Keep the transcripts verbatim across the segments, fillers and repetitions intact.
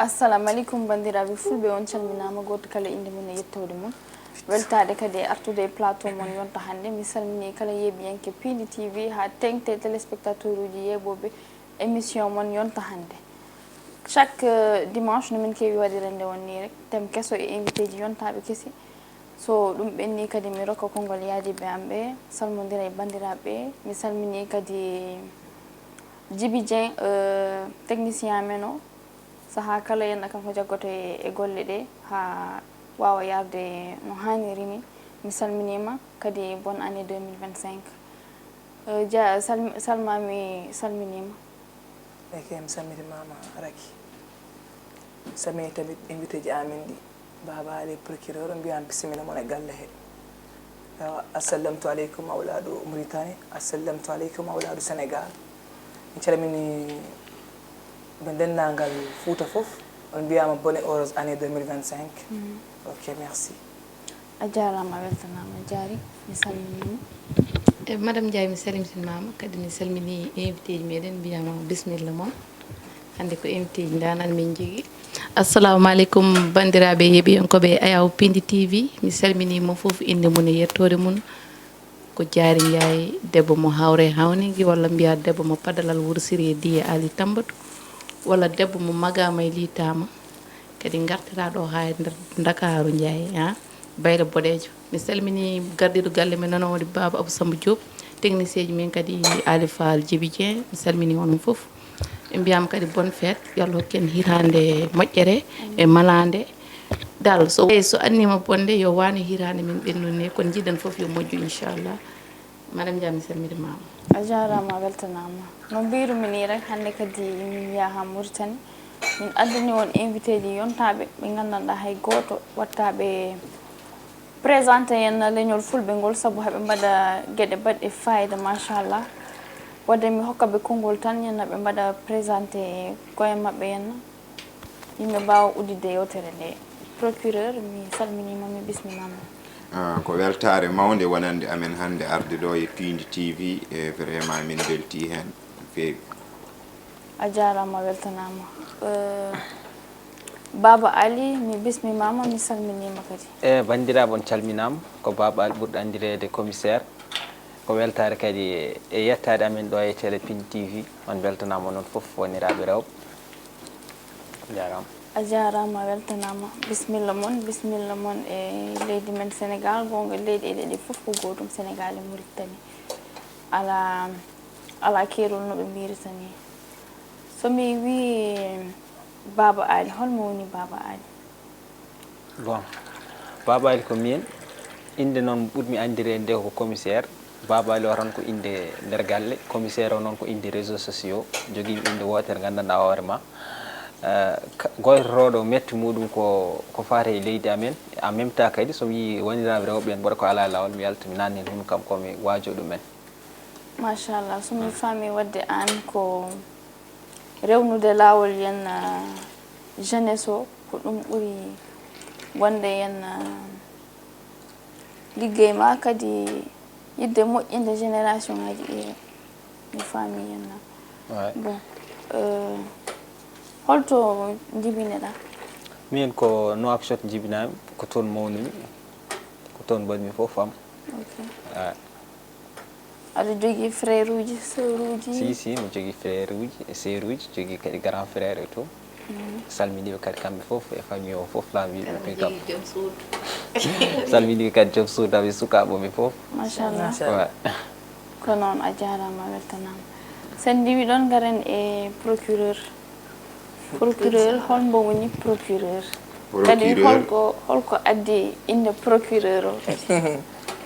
Assalamu aleykum, banndiraaɓe fulɓe, on calminaama, gooto kala innde mum e yettode mum. Weltaade kadi e artude e plateau mon yonta hannde. Mi salminii kala yeeɓiyanke Piindi T V haa teeŋti e téléspectateur uji yeeɓooɓe émission mon yonta hannde. Chaque, euh, dimanche, no min keewi waɗirande on nii rek, thème keso e invité ji yontaaɓe kesi. So ɗum ɓenni kadi, mi rokka konngol yaadiiɓe am ɓe, salmondira e banndiraaɓe ɓe. Mi salminii kadi Djiby Dieng, euh, technicien amen o. Sahaa kala, yenna kanko jaggoto e, e golle ɗe haa waawa yarde no haaniri ni. Mi salminiima kadi, bonne année deux mille vingt-cinq. Euh, ja-, Salm-, Salma, mi salminiima. Eke, mi salminiima ma Raki. Mi salmini tamit invité ji amin ɗi. Baaba Ali, procureur, on mbiyam bisimilla mon e galle he. Ewa, assalamtu aleykum awlaadu Mauritanie, assalamtu aleykum awlaadu Sénégal. Mi calmini ɓe denndaangal Fuuta fof. On mbiyaama bonne heureuse année deux mille vingt-cinq. Mm. Ok, merci. A jaaraama, a weltanaama, a jaari, mi salminiima. E, Madame Ndiaye, mi salmitimaama, kadi mi salmini invité ji meɗen, mbiyaama bisimilla mon. Hannde ko invité ji ndaanal min njogii. Assalamu aleykum, banndiraaɓe yeeɓiyankooɓe Ayaw Piindi T V. Mi salminii mo fof, innde mum e yettoode mum. Ko Jaari Njaay, debbo mo Hawre Hawningi, walla mbiyaa debbo mo Padalal Wursiri e Diye Ali Tambatu, walla debbo mo Magama e Liitaama. Kadi ngartiraa ɗo haa e nder Ndakaaru Njaay, ha, Bayre Boɗeejo. Mi salminii gardiiɗo galle men noon, o woni Baaba Abou Samba Diop, technicien ji men kadi Ali Fall, Djiby Dieng. Mi salminii onon fof. Ɓe mbiyaama kadi bonne fête, yo Allah hokku en hitaande moƴƴere e malaande. Dal, so, so anniima bonde, yo waano hitaande men ɓennude ni, kono njiɗen fof yo moƴƴu, inchallah. Madame Dia, mi salminiima ma. A jaaraama, a weltanaama. No mbiirumi nii rek, hannde kadi min yaha Mauritanie. Min addani on invité ji yontaaɓe, ɓe nganndanɗaa hay gooto waɗtaa ɓe présenté en leñol fulɓe ngol, sabu haɓe mbaɗa geɗe baɗɗe fayida, machallah. Wadde mi hokka ɓe konngol tan, yenna ɓe mbaɗa présenté koye maɓɓe, yenna yimɓe mbaawa udditde yewtere nde. Procureur, mi salminiima, mi bismiima ma. Ah, ko weltaare mawnde wonande amen hannde arde ɗo e Piindi T V, e vraiment min mbeltii heen no feewi. A jaaraama, a weltanaama. Eh, Baaba Ali, mi bismiima ma, mi salminiima kadi. E, banndiraaɓe, on calminaama. Ko Baaba Ali ɓurɗo anndireede commissaire. Ko weltaare kadi e yettaade amen ɗo e télé Piindi T V. On mbeltanaama onon fof, woniraaɓe rewɓe. Jaaraama. A jaaraama, a weltanaama. Bisimilla mon, bisimilla mon e leydi men Senegaal. Goonga, leyɗeele ɗe fof ko gootum, Senegaal e Mauritanie. Alaa, alaa keerol no ɓe mbiyirta nii. So mi wii Baaba Ali, hol mo woni Baaba Ali? Bon, Baaba Ali ko miin. Innde noon ɓurmi anndireede nde ko commissaire. Baaba Ali o tan ko innde nder galle, commissaire o noon ko innde réseaux sociaux. Jogiimi innde wootere, nganndanɗaa hoore ma. Eh, ka-, goytotooɗo metti muɗum ko, ko faati e leydi amen. En même temps kadi, so mi yii woniraaɓe rewɓe en mboɗo ko alaa laawol, mi yalta, mi naatna heen hunuko am, ko mi waajoo ɗum en. Machallah, so mi faami wadde aan ko rewnude laawol yen, ah, jeunesse o, ko ɗum ɓuri wonde yen, ah, liggey ma, kadi yiɗde moƴƴinde génération ngaji ɗi, mi faami yen. Ouais. Bon, euh, holto njibinoɗaa? Miin ko Nouakchott njibinaami, ko toon mawnumi, ko toon mbaɗmi fof am. Ok. Ouais. Aɗa jogii frère uji, sœur uji? Si, si, mi jogii frère uji e sœur uji, jogii kadi grand frère et tout. Mhm. Salminiiɓe kadi kamɓe fof e famille o fof, laamiiɓe ɓe kam. Salminiiɓe kadi joom suudu am e sukaaɓe am ɓe fof. Machallah. Machallah. Ouais. Ko noon, a jaaraama, a weltanaama. So en ndiwii ɗoon, ngaren e procureur. Procureur, hol mbo woni procureur? Kadi procureur, holko, holko addi innde procureur o kadi?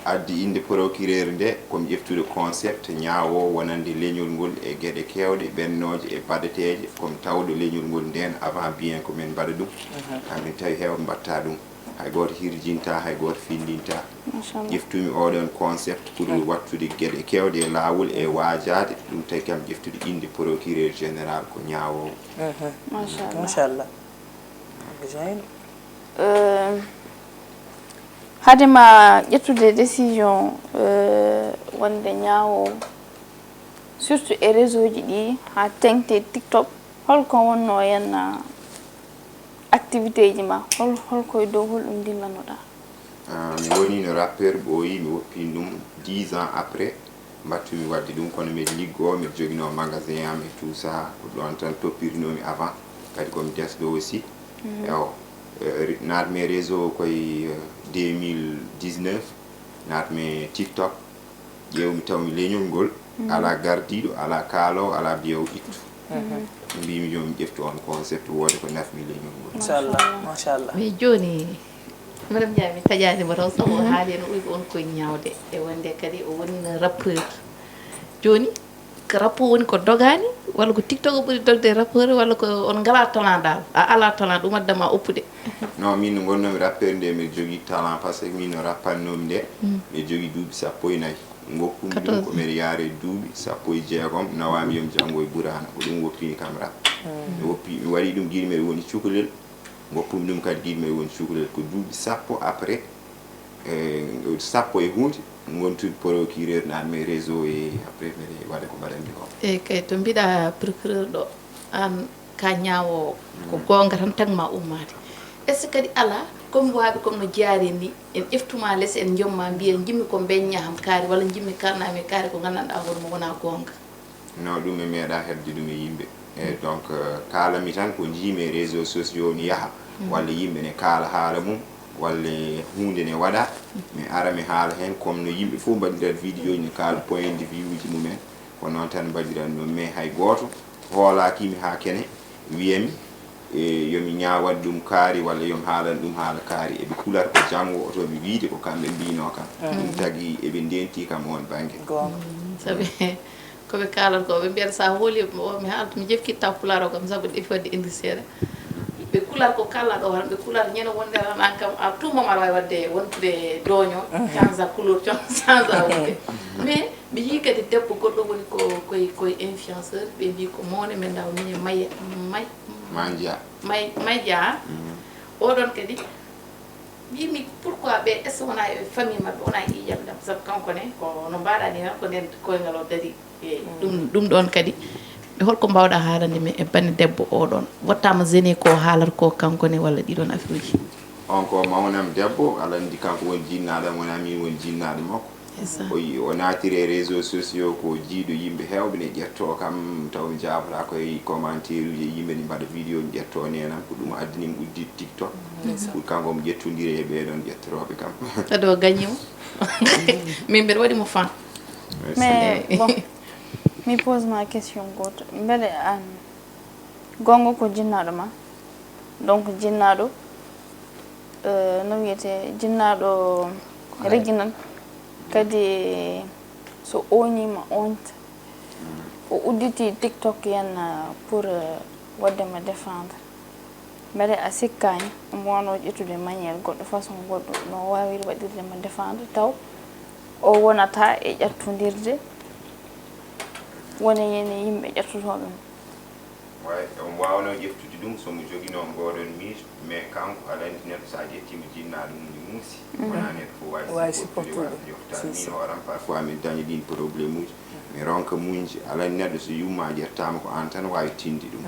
Addi innde procureur nde, ko mi ƴeftude concept ñaawoowo wonande leñol ngol e geɗe keewɗe ɓennooje e baɗeteeje, ko mi tawɗo leñol ngol ndeen avant bien ko min mbaɗa ɗum. Mhm. Haa min tawi heewɓe mbaɗta ɗum. Hay gooto hirjintaa, hay gooto findintaa. Machallah. Ƴeftumi oɗon concept pour, mhm, waɗtude geɗe keewɗe e laawol e waajaade. Ɗum tawi kam ƴeftude innde procureur général ko ñaawoowo. Mhm. Machallah. Machallah. Zeyno. Euh, hade ma ƴettude décision, euh, wonde ñaawoowo, surtout e réseau ji ɗi, haa teeŋti TikTok, holko wonno yen, ah, Activité ji ma, hol, hol koye dow holɗum ndillanoɗaa? Ah, mi woni no rappeur ɓooyi, mi woppini ɗum dix ans après. Mbattumi waɗde ɗum, kono miɗo liggoo, miɗo joginoo magasin am et tout ça. Ko ɗoon tan toppirnoomi avant. Kadi komi desɗo aussi. Ewo, eh, ri- naatmi e réseau koye, eh, deux mille dix-neuf. Naatmi e TikTok. Ƴeewmi, tawmi leñol ngol alaa gardiiɗo, alaa kaaloowo, alaa biyoowo ittu. Mbimi yo mi ƴeftu on concept, wooda ko nafmi leñol ngol. Machallah, machallah. Mais jooni, Madame Ndiaye, mi taƴaani mo taw, sabu o haali no ɓuri ko on koye ñaawde e wonde kadi o woni no rappeur. Jooni, ko rappeur woni ko dogaani, walla ko TikTok ɓuri dogde e rappeur, walla ko on ngalaa talent dal? A alaa talent, ɗum adda ma oppude? Non, min no ngonnoomi rappeur nde, miɗo jogii talent, parce que min no rappannoomi nde, miɗo jogii duuɓi sappo e nayi. Ngoppumi ɗum ko mbeɗa yaare duuɓi sappo e jeegom, nawami yo mi janngo e Burana, ko ɗum woppini kam rap. Mi woppi, mi waɗi ɗum gila mbeɗa woni cukalel, ngoppumi ɗum kadi gila mbeɗa woni cukalel. Ko duuɓi sappo après, e sappo e huunde, ngontu procureur naatmi e réseau, e après mbeɗa waɗa ko mbaɗanmi ko. Eyi kay, to mbiɗa procureur ɗo, aan ka ñaawoowo, ko goonga tan tagma ummaade. Est ce que kadi alaa, comme waawi comme no jaari ni, en ƴeftuma les, en njomma mbiyen, njimmi ko mbeñña ham kaari, walla njimmi kalnami kaari ko nganndanɗaa hoore mum wonaa goonga? Non, ɗum mi meeɗa heɓde ɗum e yimɓe. E donc, euh, kaalanmi tan ko njiimi e réseaux sociaux ne yaha, walla yimɓe ne kaala haala mum, walla huunde ne waɗa, mi ara mi haala heen, comme no yimɓe fof mbaɗirat vidéo ji, ne kaala point de vue uji mumen, ko noon tan mbaɗirat ɗum. Mais hay gooto hoolaaki mi haa kene, wiyami, e, yo mi ñaawat ɗum kaari, walla yo mi haalan ɗum haala kaari. Eɓe kulat ko janngo, oto mi wiyde ko kamɓe mbiyno kam. Ɗum tagi eɓe ndenti kam oon bannge. Goonga. Sabi ko ɓe kaalat ko, ɓe mbiyata sa hooli o, mi haalta, mi jefkitta pulaar o kam, sabu ɗefi waɗde indi seeɗa. Ɓe kulat ko kala ɗo tan, ɓe kulat ñande wonde tan aan kam, à tout moment aɗa waawi waɗde, wontude dooño, change couleur, change wonde. Mais mi yii kadi debbo goɗɗo woni ko, koye, koye influenceur, ɓe mbi ko mawne men ndaw mine Maya, May, Mandia. May, May Dia. Oɗon kadi mbimi pourquoi ɓe, est ce que wona e famille maɓɓe, wona e ƴiƴam ɗam, sabu kanko ne ko no mbaɗani tan ko nden koyngal o dari e ɗum, ɗum ɗon kadi. Holko mbawɗa haalande min e bane debbo oɗon, wattama zene ko haalata ko kanko ne walla ɗiɗon affaire uji? On ko mawnam debbo, aɗa anndi kanko woni jinnaɗo am, wona min woni jinnaɗo makko. C'est ça. O yi-, o naatiri e réseaux sociaux, ko jiiɗo yimɓe heewɓe ne ƴettoo kam, taw mi jaabotaako e commentaire uji, e yimɓe ne mbaɗa vidéo ne ƴettoo nenam, ko ɗum addani mi udditde TikTok. Pour kanko omo ƴettondira e ɓee ɗoon ƴettorooɓe kam. Kadi o gañiima. Min mbeɗa waɗi mo fan. Mais bon, mi pose ma question gooto. Mbele aan, goonga ko jinnaɗo ma? Donc jinnaɗo, euh, no wiyete, jinnaɗo reginal. Kadi so oñima oñta. O udditi TikTok yen, euh, pour, euh, waɗde ma défendre. Mbele a sikkaani omo wano ƴettude manière goɗɗo, façon goɗɗo no waawiri waɗirde ma défendre taw o wonata e ƴattondirde wona heen e yimɓe ƴattotooɓe mo? Way, omo waawnoo ƴeftude ɗum so mo joginoo ngooɗoon miijo, mais kanko aɗa anndi neɗɗo so a ƴettii mo jinnaaɗo mum ne muusi, wonaa neɗɗo fof waawi Waawi supportude, supportude. Waawi yoftaade. Min hoore am parfois miɗo daña ɗiin problème uji, mi ronka muñde, aɗa anndi neɗɗo so yumma ƴettaama ko aan tan waawi tinde ɗum.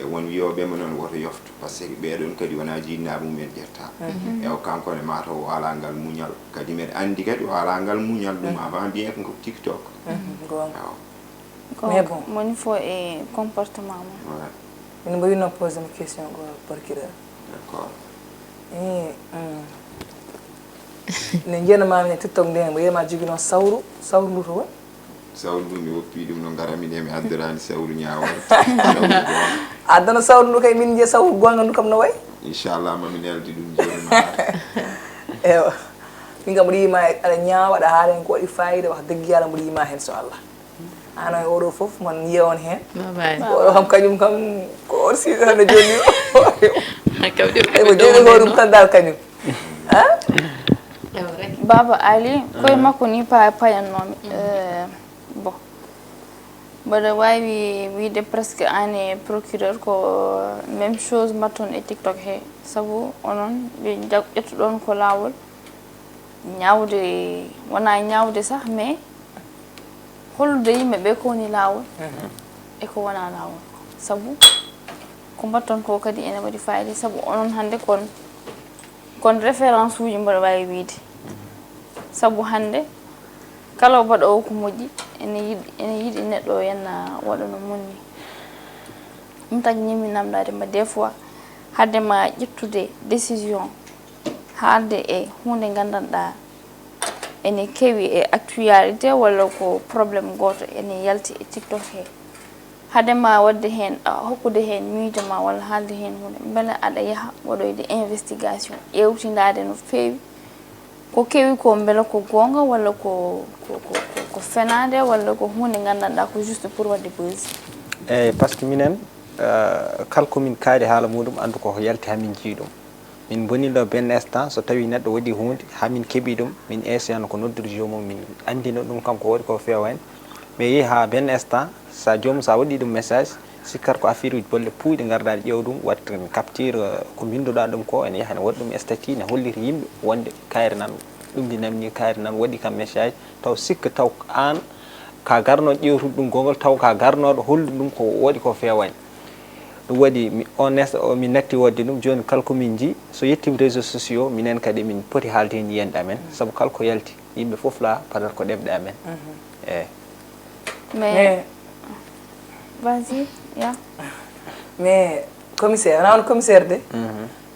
E won wiyooɓe mo noon woto yoftu, par ce que ɓee ɗoon kadi wonaa jinnaaɓe mumen ƴettaa. Ewa kanko ne mataw o alaa ngal muñal, kadi mbeɗa anndi kadi o alaa ngal muñal ɗum avant bien ko TikTok. Goonga. Ewa. Mais bon. Moni fof e comportement mum. Voilà. Min mbaɗi no posé mo question ko procureur. D'accord. E, mm. Ne njiyanma min e TikTok nde, mbo yema joginoo sawru, sawru ndu to woni? Sawru ndu mi woppi ɗum no ngarami nde, mi addoraani sawru ñaawal. Sawru goonga. Addana sawru ndu kay, min njiya sawru goonga ndu kam no wayi. Inchallah, ma mi neldi ɗum jooni ma. Ewa. Min kam mboɗo yima aɗa ñaawa, aɗa haala hen ko waɗi fayida, wax dëgg Yàlla mboɗo yima hen so Allah. Ano e oɗo fof mon yiya on hen. Babaye. Oɗo kam kañum kam ko on si hande joni o. Kam de E ko joni hoɗum tan dal kañum. Ha? Ewa rek. Baba Ali, koye makko ni pa-, payannomi. Euh, bon. Mbaɗa waawi wiyde presque aan e procureur ko même chose mbatton e TikTok he, sabu onon ɓe jag-, ƴettuɗon ko laawol ñaawde, wonaa ñaawde sah, mais hollude yimɓe ɓe ko woni laawol e ko wonaa laawol, sabu Ko mbatton ko kadi ene waɗi fayida, sabu onon hannde kon, kon référence uji, mboɗo waawi wiyde. Sabu hannde kala baɗoowo ko moƴƴi ene yiɗi, ene yiɗi neɗɗo o yenna waɗa no mum ni. Ɗum tagi ñimmi namdaade ma des fois, hade ma ƴettude décision haalde e huunde nganndanɗaa ene kewi e actualité walla ko problème gooto ene yalti e TikTok he. Hade ma waɗde heen, a, hokkude heen miijo ma walla haalde heen huunde, mbele aɗa yaha waɗoyde investigation, ƴeewtindaade no feewi ko kewi ko, mbele ko goonga walla ko, ko, ko, ko, ko fenaande walla ko huunde nganndanɗaa ko juste pour waɗde buzz? Eeyi, par ce que minen, eh, kala ko min kaali haala muɗum, anndu ko yalti haa min njii ɗum. Min mboni ɗo benn instant, so tawi neɗɗo waɗi huunde haa min keɓi ɗum, min essayano ko noddude joomum, min anndina ɗum kam ko waɗi ko feewa en. Mais yehi haa benn instant, sa joomum sa waɗi ɗum message, sikkat ko affaire uji bolle puuyɗi, ngarɗa ƴeew ɗum, waɗta capture, eh, ko mbinnduɗa ɗum ko, ene yaha ne waɗi ɗum statut, ne hollita yimɓe wonde kayre nan ɗum ndi namni, kayre nan waɗi kam message, taw sikka taw ko aan ka garno ƴeewtude ɗum gongol, taw ka garnoɗo hollude ɗum ko waɗi ko feewa en. Ɗum waɗi mi, on est, o, min natti waɗde ɗum. Jooni kala ko min njii, so yettiima réseaux sociaux, minen kadi min poti haalde heen yiyannde amen, sabu kala ko yalti, yimɓe fof la padat ko ɗemɗe amen. Eeyi. Mais, vas-y, ya. Mais commissaire, wona on commissaire de.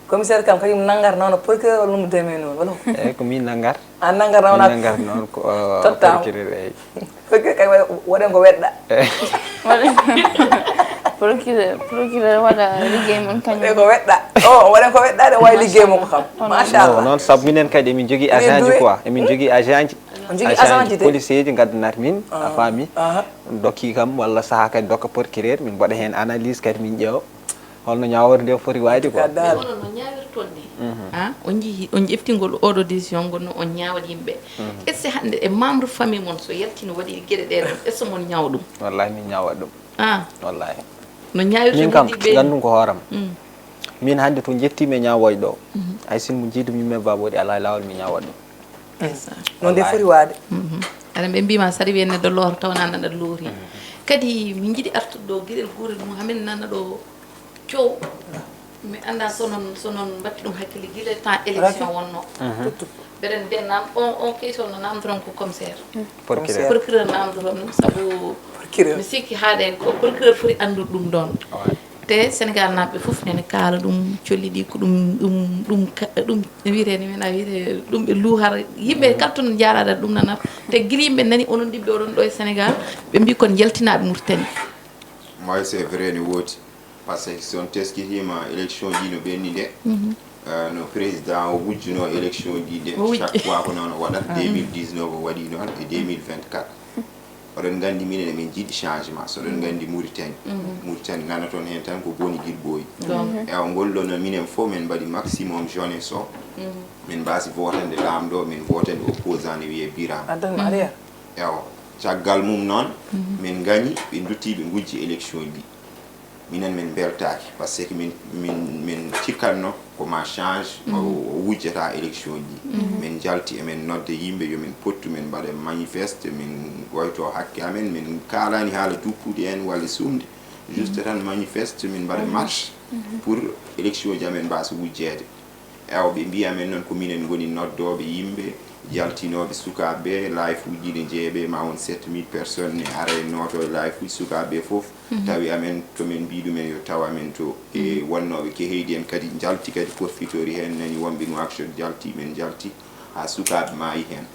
Commissaire kam kañum nanngata noon procureur walla ɗum demee noon walla? Eeyi, ko min nanngata. A nanngata noon Min nanngata noon ko, eh, Tottaama. Procureur, eeyi. Procureur kay waɗen ko weɗɗa. Procureur, procureur waɗa liggey mum kañum. Waɗen ko weɗɗa. O waɗen ko weɗɗa de, o wawi liggey mum ko kam. Machallah. Noon, sabu minen kadi emin njogii agent ji quoi, emin njogii agent ji. On njogii agent ji de. Policier ji ngaddanata min, a faami. Dokki kam walla sahaa kadi dokka procureur, min mbaɗa heen analyse kadi min ƴeewa holno ñaawoore nde foti waayde quoi. Ka daal. Kono no ñaawirton ni, ha on njii on ƴeftingol oɗo décision ngol no on ñaawat yimɓe. Est ce que hannde e membre famille mon so yaltino waɗi geɗe ɗe ɗon, est ce que mon ñaawa ɗum? Wallahi min ñaawat ɗum. Ah, Wallahi. No ñaawirton Min kam yiɗi ɓe. Ganndum ko hooram. Min hannde to njettiimi e ñaawoyɗo o, hay sinno mo jiidum yimɓe ba woodi alaa e laawol mi ñaawat ɗum. Noon de foti waade. Aɗa ɓe mbima saɗa wiya neɗɗo looro taw nana aɗa loori. Kadi min jiɗi artude ɗo gueɗel gotel mo hamin nana ɗo coow. Mi annda so noon so noon mbatti ɗum hakkille gila temps élection wonno. Mbeɗen mbiya nam on on kay so no namdoton ko commissaire. Procureur. Procureur namdoton ɗum sabu Procureur. Mi sikki haaɗe ko procureur foti anndude ɗum ɗon. Te Sénégal naaɓe fof nene kaala ɗum colli ɗi ko ɗum ɗum ɗum ɗum wiyeteni min a wiyete ɗum ɓe luhar yimɓe kala toon jaaraɗa ɗum nanat te gila yimɓe nani onon ɗiɓɓe oɗon ɗo e Sénégal ɓe mbi kon yaltinaɓe Mauritanie. Moi c'est vrai ne woodi. Par ce que si on teskitima élection ji no ɓenni nde, no président o wujjuno élection ji nde chaque fois ko noon o waɗat deux mille dix-neuf o waɗi noon e deux mille vingt-quatre. Oɗon nganndi minen emin njiɗi changement so oɗon nganndi Mauritanie. Mauritanie nana toon heen tan ko boni gila ɓooyi. Ewa ngol ɗo noon minen fof min mbaɗi maximum jeunesse o min mbaasi votande laamɗo min votande opposant ne wiyee Birame. Ewa caggal mum noon min ngañi ɓe nduttii ɓe ngujji élection ji. Minen min mbeltaaki par ce que min min min cikkatno ko ma change o wujjata élection ji. Min njalti emin nodda yimɓe yo min pottu min mbaɗa manifeste min goyto hakke amen min kaalani haala dukkude en walla sumde juste tan manifeste min mbaɗa marche pour élection ji amen mbasa wujjeede. Ewa ɓe mbiya men noon ko minen ngoni noddooɓe yimɓe jaltinooɓe sukaaɓe ɓe live uji ne jeeɓe ma won sept mille personnes ne ara e nooto e live uji sukaaɓe ɓe fof tawi amen to min mbi ɗumen yo taw amen to e wonnooɓe keheyɗi en kadi njalti kadi porfitori heen nani wonɓe Nouakchott jalti min njalti haa sukaaɓe maayi heen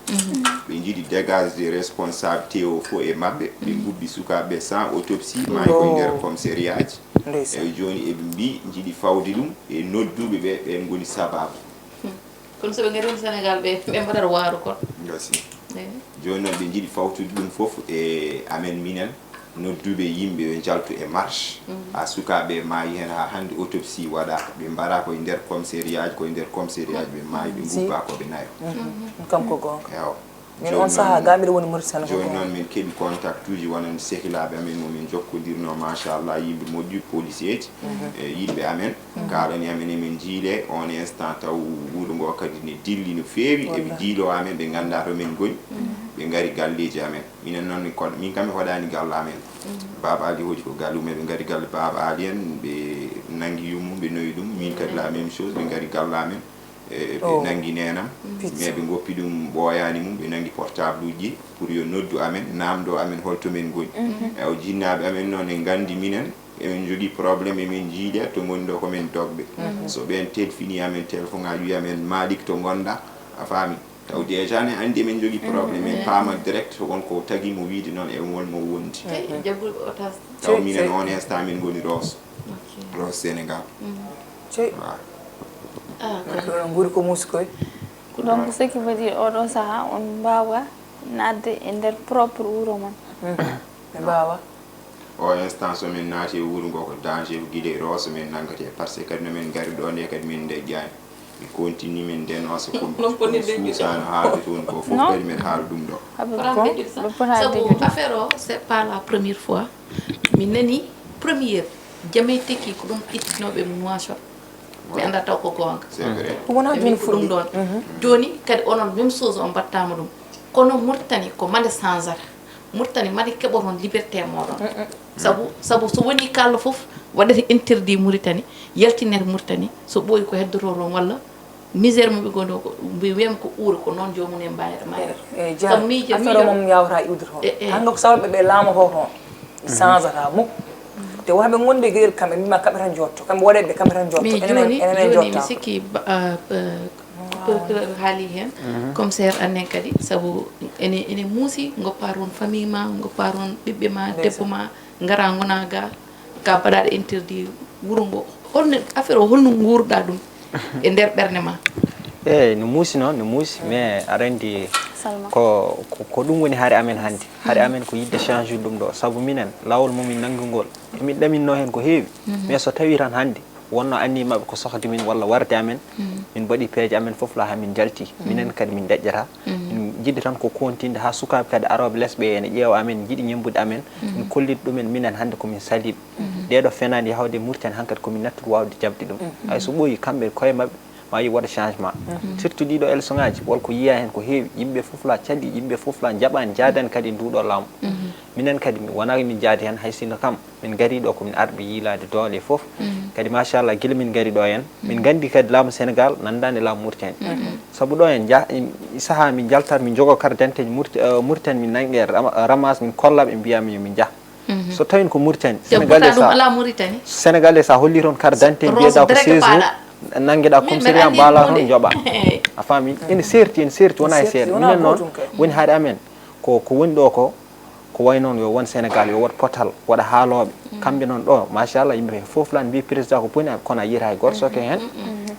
ɓe njiɗi dégagede responsabilité o fof e maɓɓe ɓe ngubbi sukaaɓe ɓe sans autopsie maayi koye nder commissariat ji eyi jooni eɓe mbi njiɗi fawde ɗum e nodduɓe ɓe ɓen ngoni sababu. Kono soɓe ngari on Sénégal ɓe ɓe mbaɗata waaru kon. Gasi. Jooni noon ɓe njiɗi fawtude ɗum fof e amen minen nodduɓe yimɓe yo njaltu e marche haa sukaaɓe maayi heen haa hannde autopsie waɗaaka ɓe mbaraa koye nder commissariat ji koye nder commissariat ji ɓe maayi ɓe ngubba ko ɓe nayo. Kam ko goonga. Ewa. Min on sahaa ga mbiɗa woni Mauritanie ko jooni noon min keɓi contact uji wonande sehilaaɓe amen mo min njokkodirno machallah yimɓe moƴƴuɓe police eji e yimɓe amen kaalani amen emin njiile on instant taw wuuro ngo kadi ne dilli no feewi eɓe njiilo amen ɓe ngannda to min ngoni Ɓe ngari galleeji amen. Minen noon, min kol-, min kam mi hoɗaani galle amen. Baaba Ali hoji ko galle mum, ɓe ngari galle Baaba Ali en, ɓe nanngi yummum, ɓe noyi ɗum. Min kadi la même chose, ɓe ngari galle amen. E, ɓe nanngi neenam. Mais ɓe ngoppi ɗum ɓooyaani mum, ɓe nanngi portable uji pour yo noddu amen, naamndo amen hol to min ngoni. E, o jinnaaɓe amen noon e nganndi minen, emin njogii problème, emin njiiɗe to ngoni ɗo ko min dogɓe. So ɓeen telfini amen téléphone ŋaaji, wi amen, "Malik, to ngonɗa?" A faami? Taw déjà ne anndi emin njogii problème, min paama direct won ko tagi mo wiide noon e won mo wondi. Kay, jagguɗo otage. Taw minen on instant min ngoni Roos. Ok. Roos Sénégal. Cey. Waaw. Ah, ko nguuri ko muusi koy. Donc, ce qui veut dire, oɗo saha, on mbaawa naatde e nder propre wuro mon. Ɓe mbaawa. O instant, so min naati e wuro ngo, ko danger, ko gila e Roos min nanngata, par ce que kadi no min ngari ɗo nde kadi min deƴƴaani. Mi continue min nden o so ko suusa no haalde toon ko fof kadi min haala ɗum ɗo. Sabu affaire o, c'est pas la première fois. Mi nani première, jamay tekki ko ɗum ittinooɓe mo Nouakchott. Mi anndaa taw ko goonga. C'est vrai. Ko wonaa jooni fuɗɗi ɗum ɗoon. Jooni kadi onon même chose on mbaɗtaama ɗum. Kono Mauritanie ko mande changeata. Mauritanie mande keɓoton liberté mooɗon. Sabu, sabu so woni kala fof waɗata interdit Mauritanie, yaltinete Mauritanie, so ɓooyi ko heddoto toon walla misère mo ɓe ngoni o, ko mbi wiyam ko uura ko noon joomum en mbayata mayata. Sabu miijo affaire o mum yawata iwde toon. Hannde ko sababu ɓe laamoto toon. Changeata muk. Te wonɓe gonde geɗel kamɓe mbima kamɓe tan jotto. Kamɓe waɗe ɓe kamɓe tan jotto. Mais enen jooni, enen jooni mi jotta. Sikki ba, ah, eh, procureur haali heen. Commissaire annen kadi sabu ene, ene muusi ngoppa toon famille ma, ngoppa toon ɓiɓɓe ma, debbo ma, ngara ngona ga, ka mbaɗaɗo interdit wuro ngo. Holno affaire o, holno nguurɗa ɗum e nder ɓernde ma? Eyi, no muusi noon, no muusi, mais aɗa anndi ko, ko, ko ɗum woni haare amen hannde. Haare amen ko yiɗde change ɗum ɗo, sabu minen, laawol mo min nanngi ngol, emin ɗaminno heen ko heewi. Mais so tawi tan hannde, wonno anni maɓɓe ko sohde min walla warde amen, min mbaɗi peeje amen fof la haa min njalti. Minen kadi min deƴƴata. Min njiɗi tan ko kontinde haa sukaaɓe kadi arooɓe les ɓe ene ƴeewa amen, njiɗi ñemmbude amen. Min kollita ɗumen minen hannde ko min saliiɓe. Ɗeɗo fenaande yahde Mauritanie hankadi ko min nattude waawde jaɓde ɗum. Hay so ɓooyi kamɓe koye maɓɓe ma yi waɗa changement. Surtout ɗiɗo élection ŋaaji wol ko yiya heen ko heewi. Yimɓe fof la cadi, yimɓe fof la njaɓani, jaadani kadi nduɗo laamu. Minen kadi mi wona min jaadi heen hay sinno kam. Min ngari ɗo ko min arɓe yiilaade doole e fof. Kadi machallah gila min ngari ɗo heen. Min nganndi kadi laamu Sénégal nanndaani e laamu Mauritanie. Sabu ɗo heen jah-, sahaa min njaltat min njogo carte d'identité Maurit-, eh, Mauritanie min nannge ram-, ramasse min kollaɓe mbiya min yo min njah. So tawin ko Mauritanie, Sénégalais sa holli toon carte d'identité mbiyeɗa ko seize jours, nanngeɗa commissariat mbaala toon njoɓa. A faami? Ene serti, ene serti, wona e seeɗa. Minen noon woni haade amen ko, ko woni ɗo ko, ko wayi noon yo won Sénégal, yo waɗ potal, waɗa haalooɓe. Kamɓe noon ɗo, machallah, yimɓe ɓe fof lan mbiyi président ko boni, kono a yiyata hay gooto soke heen.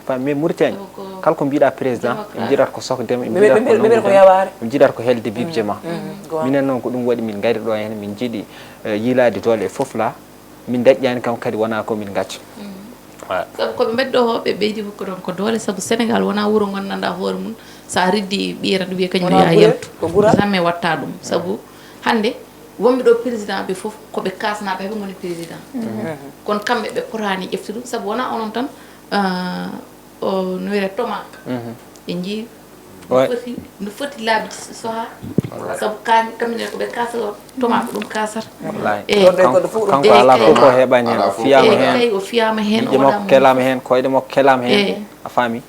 Fa-, mais Mauritanie, kala ko mbiɗa président, ɓe njiɗat ko sokdema, ɓe njiɗat ko nanngude, ɓe njiɗat ko helde bibje ma. Minen noon ko ɗum waɗi min ngari ɗo heen, min njiɗi, eh, yiilaade doole e fof la, min deƴƴani kam kadi wona ko min gacca. Sabu ko ɓe mbaɗi ɗo, ɓe ɓeydi hokkude on ko doole, sabu Sénégal wona wuro ngonɗanɗa hoore mum, sa riddi ɓiye tan wiye kañum yo ya yaltu, jamais watta ɗum. Sabu hannde wonɓe ɗo président ɓe fof ko ɓe kasnaɓe heɓe ngoni président. Kono kamɓe ɓe potani ƴeftude ɗum, sabu wona onon tan, ah, o no wiyete Thomas. Ɓe njii no foti, no foti laabi soha. Sabu kaani kamɓe ko ɓe kasata, Thomas ko ɗum kasata. Wallahi. Eyi. Kanko, kanko alaa fof ko heɓani heen, o fiyaama heen. Eyi, o fiyaama heen, miijo makko kelaama heen, koyɗe makko kelaama heen. Eyi. A faami?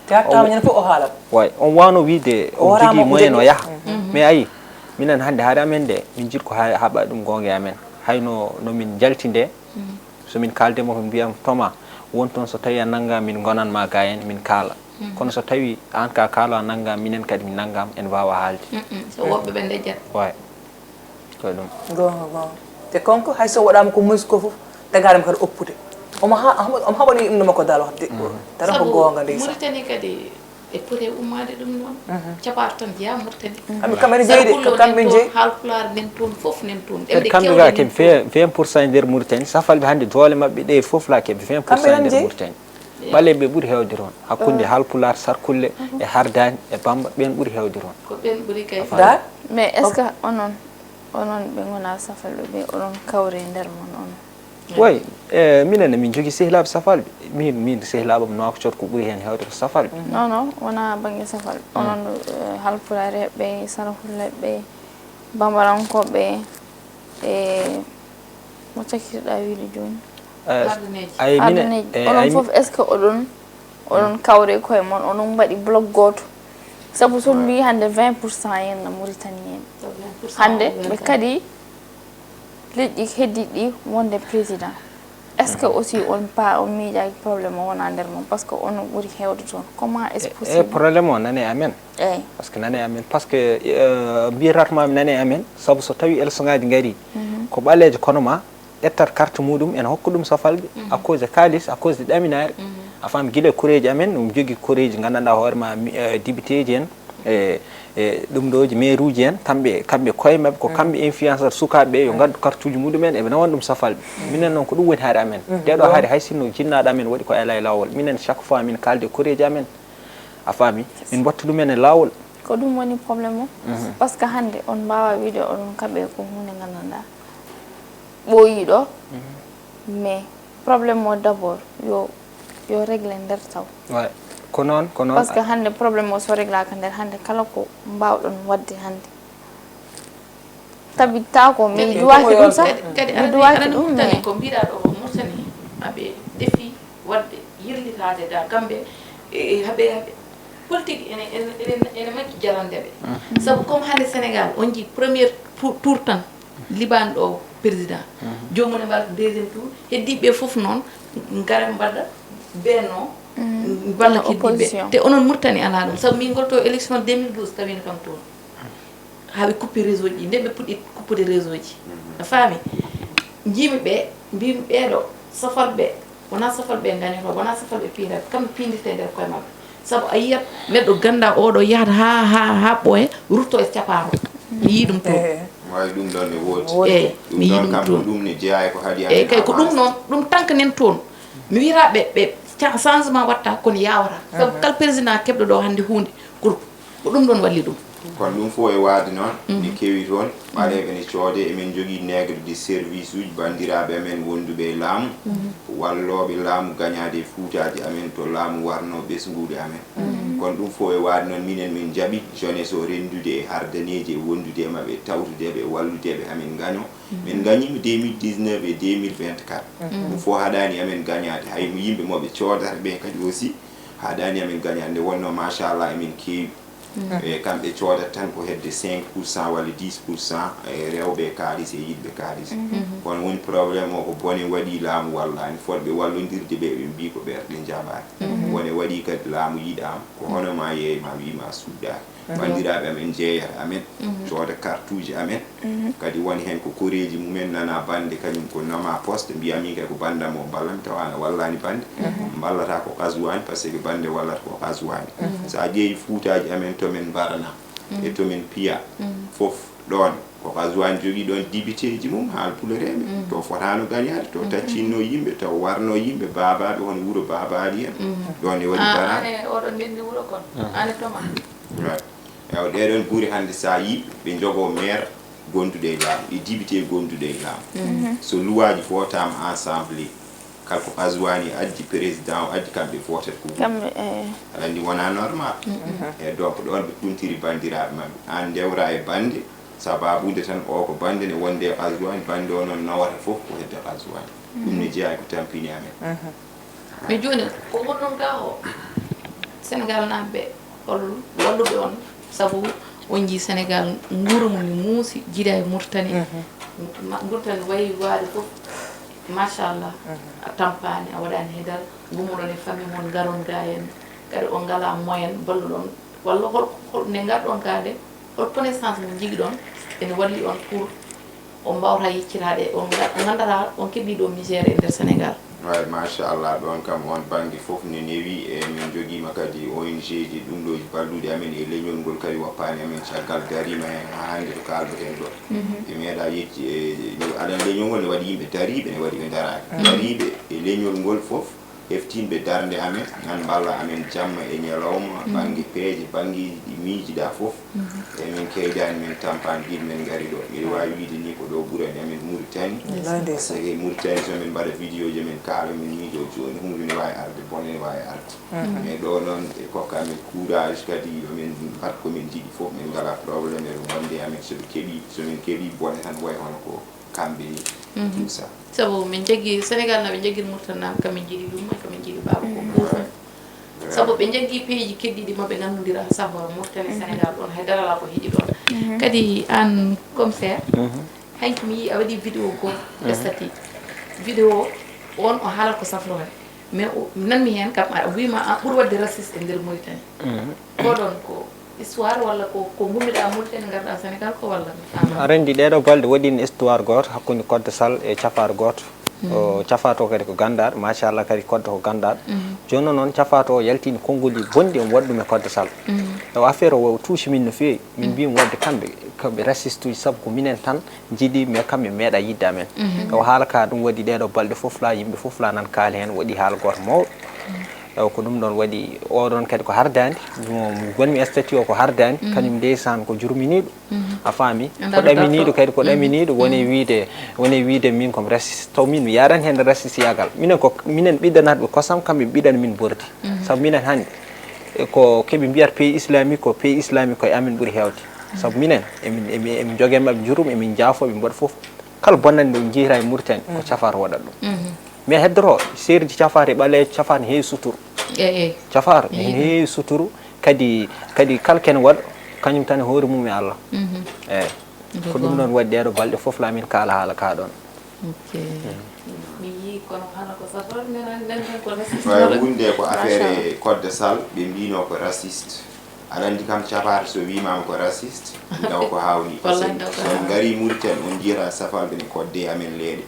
Te hattaama ñande fof o haalat. Way, on waawno wiide o jogii moyen o yaha. Mais ayi, minen hannde haade amen nde, min njiɗ ko ha-, haɓa ɗum goonga e amen. Hayno no min njalti nde, so min kaalde mo ko mbiyam Thomas, won toon so tawi a nannga min ngonan ma ga en, min kaala. Kono so tawi aan ka kaalo a nannga, minen kadi min nanngam, en waawa haalde. So woɓɓe ɓe ndejjat. Way. Ko ɗum. Goonga, goonga. Te kanko, hay so waɗaama ko moƴƴi ko fof, tagaaɗo mo kadi oppude. Omo ha-, omo, omo haɓani ɗum ɗo makko dal wax de. Tan ko goonga, ndeysaan. Mauritanie kadi e poti ummaade ɗum noon. Capaata tan jeyaa Mauritanie. Kamɓe, kamɓe ne jeyi de, kamɓe jeyi. Haalpulaar nen toon, fof nen toon. Kadi kamɓe ga keɓe vingt pour cent e nder Mauritanie. Safalɓe hannde doole maɓɓe ɗe fof la keɓe vingt pour cent e nder Mauritanie. Ɓaleeɓe ɓuri heewde toon. Hakkunde Haalpulaar, Sarkulle, e Hardaani, e Bamba, ɓeen ɓuri heewde toon. Ko ɓeen ɓuri kay. Mais est-ce que onon, onon ɓe ngonaa safalɓe ɓe, oɗon kawri e nder mon onon? Way, E minen ne min jogii sehilaaɓe safalɓe. Min min sehilaaɓe am Nouakchott ko ɓuri heen heewde ko safalɓe. Non non, wonaa bannge safalɓe. Onon eh, halpulareeɓe, sarahuleeɓe, bambarankooɓe, e mo cakkitiɗaa wiide jooni? Ay minen ardaneeji onon fof, est ce que oɗon oɗon kawre koye mon, oɗon mbaɗi bloc gooto? Sabu so mbi hannde vingt pour cent henna Mauritanie en hannde ɓe kadi leƴƴi heddiɗi ɗi wonde président. Est ce que aussi on pa on miijaaki problème o wona nder mon, par ce que on ɓuri heewde toon? Comment est ce e possible? Problème o nane amen. Eyyi. Par ce que nane amen, par ce que mbiyatatma nane amen sabu so tawi élection ngaji ngari ko ɓaleejo kono ma ƴettat carte muɗum ene hokka ɗum safalɓe à cause de kaalis, à cause de ɗaminaare. A faami, gila e koreeji amen, ɗum jogii koreeji nganndanɗaa hoore ma député ji en, e e ɗum ɗooji maire uji en, kamɓe kamɓe koye maɓɓe ko kamɓe influenceur sukaaɓe ɓe yo ngaddu carte uji muɗumen eɓe nawana ɗum safalɓe. Minen noon ko ɗum woni haare amen. Nde ɗo haare hay sinno jinnaaɗo amen waɗi ko alaa e laawol, minen chaque fois min kaalda e koreeji amen, a faami, min mbatta ɗumen e laawol. Ko ɗum woni problème o. Par ce que hannde on mbaawa wiide oɗon kaɓe ko huunde nganndanɗaa ɓooyii ɗo. Mais problème o d' abord yo yo réglé nder taw. Ko noon, ko noon. Par ce que hannde problème o so réglaaka nder hannde kala ko mbaawɗon waɗde hannde tabitaako. Mi duwaaki ɗum sax. Kadi mi duwaaki ɗum mais ko mbiɗa ɗo ko Mauritanie aɓe defi waɗde yirlitaade da kamɓe haɓe haɓe politique ene ene ene majji jarande ɓe. Sabu comme hannde Sénégal on jii premier tour tan liɓaani ɗo président, joomum ne mbaɗa deuxième tour, heddiiɓe ɓe fof noon ngara mbaɗa bennoo mballa heddiiɓe. Te onon Mauritanie alaa ɗum, sabu min ngol to élection deux mille douze tawiino kam toon. Haa ɓe kuppi réseau ji ɗi, nden ɓe puɗɗi kuppude réseau ji. A faami? Njiimi ɓe, mbiimi ɓeeɗo safalɓe, wonaa safalɓe ngañoto, wonaa safalɓe piinata, kamɓe piindirta e nder koye maɓɓe. Sabu a yiyat neɗɗo gannda oɗo yahata haa haa haa ɓooya rutto e capaango. Mi yii ɗum toon. Waawi ɗum ɗoon ne woodi. Eeyi, mi yii ɗum toon. Ɗum ne jeyaa e ko haɗi amen. Eeyi kay, ko ɗum noon, ɗum tankanen toon. Mi wiyataa ɓe ɓe changement waɗta kono yawata. Sabu kala président keɓɗo ɗo hannde huunde ko ko ɗum ɗoon walli ɗum. Kono ɗum fof e waade noon ne kewi toon, ɓaleeɓe ne coodee, emin njogii nègre de service uji, banndiraaɓe amen wonduɓe e laamu, wallooɓe laamu gañaade e fuutaaji amen to laamu warnoo ɓesnguuɗe amen. Kono ɗum fof e waade noon minen min njaɓi jeunesse o renndude e hardaneeji e wondude e maɓɓe, tawtude ɓe, wallude ɓe haa min ngañoo. Min ngañiima deux mille dix-neuf e deux mille vingt-quatre. Ɗum fof haɗaani amen gañaade, hay mo yimɓe mo ɓe coodata ɓe kadi aussi haɗaani amen gañaade, nde wonnoo machallah emin keewi. E kamɓe coodat tan ko hedde cinq pour cent walla dix pour cent e rewɓe e kaalis e yiɗɓe kaalis. Kono woni problème o ko bone waɗi laamu wallaani, fotɓe wallondirde ɓe ɓe mbii ko ɓerɗe njaɓaani. Bone waɗi kadi laamu yiɗaama, ko hono ma yeey ma wii ma suuɗaaki. Banndiraaɓe amen jeeyata amen, cooda kartuuji amen. Kadi won heen ko koreeji mumen nana bannde kañum ko noma poste mbiya min kay ko banndam o mballami tawa ana wallaani bannde. Mballata ko kaswaani par ce que bannde wallata ko kaswaani. So a ƴeewi fuutaaji amen to min mbarana e to min piya fof ɗoon ko kaswaani jogii ɗoon dibiteeji mum haal pulereeɓe to fotaano gañaade to taccinno yimɓe taw warno yimɓe baabaaɓe hono wuro baabaali en ɗoon e waɗi baraade. Oɗon ndenndi wuro kon ane toma. Ewa ɗeɗon guri hannde sa yi ɓe jogo maire gonduɗo e laamu e député gonduɗo e laamu so luwaji votama ensemble kala ko Azwani addi président o addi kamɓe votet ko kamɓe aɗa andi wona normal e donc ɗon ɓe kuntiri bandiraɓe mabɓe an ndewra e bande sababude tan o ko bande ne wonde e Azwani bande o noon nawata foof ko hedde Azwani ɗum ne jeeya ko tampini amen Mais jooni ko honɗum gaa o Senegal naaɓe ɓe hol walluɓe on sabu on njii Senegal nguura mum ne muusi jiida e Murtani Murtani wayi waade fof machallah a tampaani a waɗaani heedal ngummoɗon e famille mon ngaron gaa en kadi on ngalaa moyen balluɗon walla hol hol nde ngarɗon gaa nde hol connaissance mo njigiɗon ene walli on pour on mbawata yeccitaade on ngandata on keɓi ɗo misère e nder Sénégal. Way machallah ɗon kam on bangge fof ne newi e min jogiima kadi O N G ji ɗum ɗo ballude amen e leñol ngol kadi wappaani amen caggal dariima heen haa hannde to kaaldoten ɗo ɓe meeɗa yecci e aɗan leñol ngol ne waɗi yimɓe dariiɓe ne waɗi ɓe daraaka dariiɓe e leñol ngol fof Heftinɓe darnde amen, nan mballa amen jamma e ñalawma, bannge peeje, banngeeji ɗi miijiɗaa fof. E min keedani, min tampani ɗiin, min ngari ɗo. Miɗo waawi wiyde ni ko ɗo ɓurani amen Mauritanie. Wallaay ndeysaan. Parce que Mauritanie, so min mbaɗa vidéo ji, min kaala, min miijo jooni, huunde ne waawi arde, bone ne waawi arde. Mais ɗo noon, ɓe kokka amen courage kadi, yo min mbaɗ ko min njiɗi fof, min ngalaa problème e ɓe wonde amen. So ɓe keɓi, so min keɓi bone tan, way hono ko kamɓe ni, tout ça. Sabu min njaggi Sénégal, na ɓe njaggiri Mauritanie, na kam min njiɗi ɗum, kam min njiɗi baaba ko ɓurɗum. Sabu ɓe njaggi peeji keddiiɗi maɓɓe, ngannduɗaa safara Mauritanie, Sénégal ɗoon, hay dara alaa ko heƴi ɗoon. Kadi aan, commissaire, hanki mi yii a waɗi vidéo ko statut. Vidéo on o haalat ko safroore. Mais o nanmi heen kam, a wiima a ɓuri waɗde raciste e nder Mauritanie. Ko ɗoon ko histoire walla ko, ko ngummiɗaa Mauritanie ngarɗaa Sénégal ko walla? A renndi ɗeeɗo balɗe waɗi histoire gooto hakkunde Codé Sall e cafaro gooto. O cafaro to kadi ko ganndaɗo, machallah kadi Codé ko ganndaɗo. Jooni noon cafaro o yaltini konngolli bonɗi omo waɗi ɗum e Codé Sall. E o affaire o, o tuusi min no feewi. Min mbiimi waɗde kamɓe, kamɓe raciste uji sabu ko minen tan njiɗi, mais kamɓe meeɗa yiɗde amen. Tawa haala ka ɗum waɗi ɗeeɗo balɗe fof la, yimɓe fof la nan kaali heen, waɗi haala gooto mawɗo. Tawa ko ɗum ɗoon waɗi, oɗon kadi ko hardaani, mo gonmi e statut o ko hardaani, kañum ndeysaan ko jurminiiɗo. A faami? Ko ɗaminiiɗo kadi, ko ɗaminiiɗo, woni wiyde, woni wiyde min ko mi raciste. Taw min mi yaran heen racistiyagal. Minen ko, minen ɓiɗɗanat ɓe kosam, kamɓe ɓiɗɗana min bordi. Sabu minen hannde, e ko keɓe mbiyata pays islamique, ko pays islamique ko e amen ɓuri heewde. Sabu minen, emin, emin, emin njogee maɓɓe njurum, emin njaafoo ɓe mbaɗa fof. Kala bonnande ɗum njiyata e Mauritanie, ko cafaro waɗat ɗum. Mais heddoto, seerji cafaro e ɓaleejo, cafaro ne heewi suturu. Cafaro ne heewi suturu, kadi, kadi kala ken waɗa, kañum tan e hoore mum e Allah. Eeyi. Ko ɗum ɗoon waɗi ɗeeɗo balɗe fof la min kaala haala ka ɗoon. Ok. Mi yii kono hana ko safar, nen, nen, nen ko raciste. Wayi wonde ko affaire e Codé Sall, ɓe mbino ko raciste. Aɗa anndi kam, cafaro so wiimaama ko raciste, taw ko haawni. Wallahi, taw ko so en haawni. Ngari Mauritanie, on njiyata safalɓe ne kodde amen leeɗe.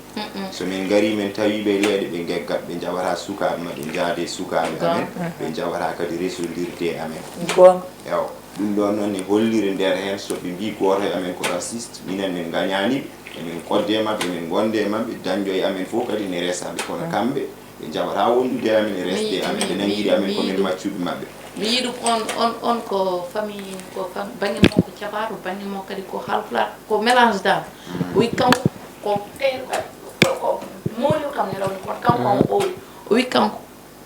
So min ngari, min tawi ɓe leeɗe, ɓe ngeggat, ɓe njaɓata sukaaɓe maɓɓe, njaade sukaaɓe amen, ɓe njaɓata kadi resondirde e amen. Goonga. Ewa, ɗum ɗoon noon ne holliri nder heen, so ɓe mbii gooto e amen ko raciste, minen min ngañaani ɓe, emin kodde e maɓɓe, emin ngonde e maɓɓe, dañɗo e amen fof kadi ne resa ɓe, kono kamɓe, ɓe njaɓataa wondude e amen e resde e amen, ɓe nanngiri amen ko min maccuɓe maɓɓe. Mi yii ɗum, on, on, on ko famille, ko fam-, bannge makko ko cafaro, bannge makko kadi ko haalpulaar, ko mélange dal. O wi kanko ko, ko, ko moolio kam ne rawni, kono kanko o, o wi kanko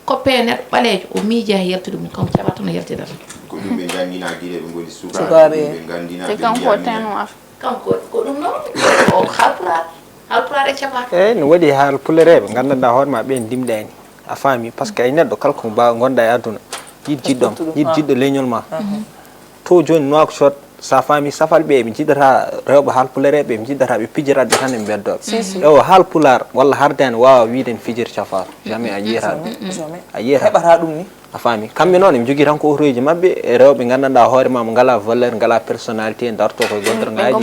ko pee neɗɗo ɓaleejo, o miijaa e yaltude mum, kanko cafaro tan o yaltidata. Ko ɗum ɓe njanngina gila ɓe ngoni sukaaɓe, sukaaɓe. Ɗum ɓe nganndina, ɓe kanko mbiya ko minen. Kanko, ko ɗum noon, o haalpulaar, haalpulaar e cafaro. Eeyi, no waɗi haalpulereeɓe nganndanɗaa hoore ma ɓeen ndimɗaani. A faami? Parce que ay neɗɗo kala ko mbaawa ngonɗaa e aduna, yiɗ jiɗɗo, yiɗ jiɗɗo leñol ma. To jooni Nouakchott, sa faami, safalɓe ɓe njiɗata rewɓe haalpulereeɓe, ɓe njiɗata ɓe pijirat ɓe tan e mbeddooɓe. Ewo haalpulaar walla hardaani waawa wiide ne fijir cafaro. Jamais a yiyata ɗum. A yiyata. Heɓata ɗum ni. A faami? Kamɓe noon, eɓe njogii tan ko otoreeji maɓɓe, e rewɓe nganndanɗaa hoore ma, mo ngalaa valeur, ngalaa personnalité, darto koye goddorngaaji,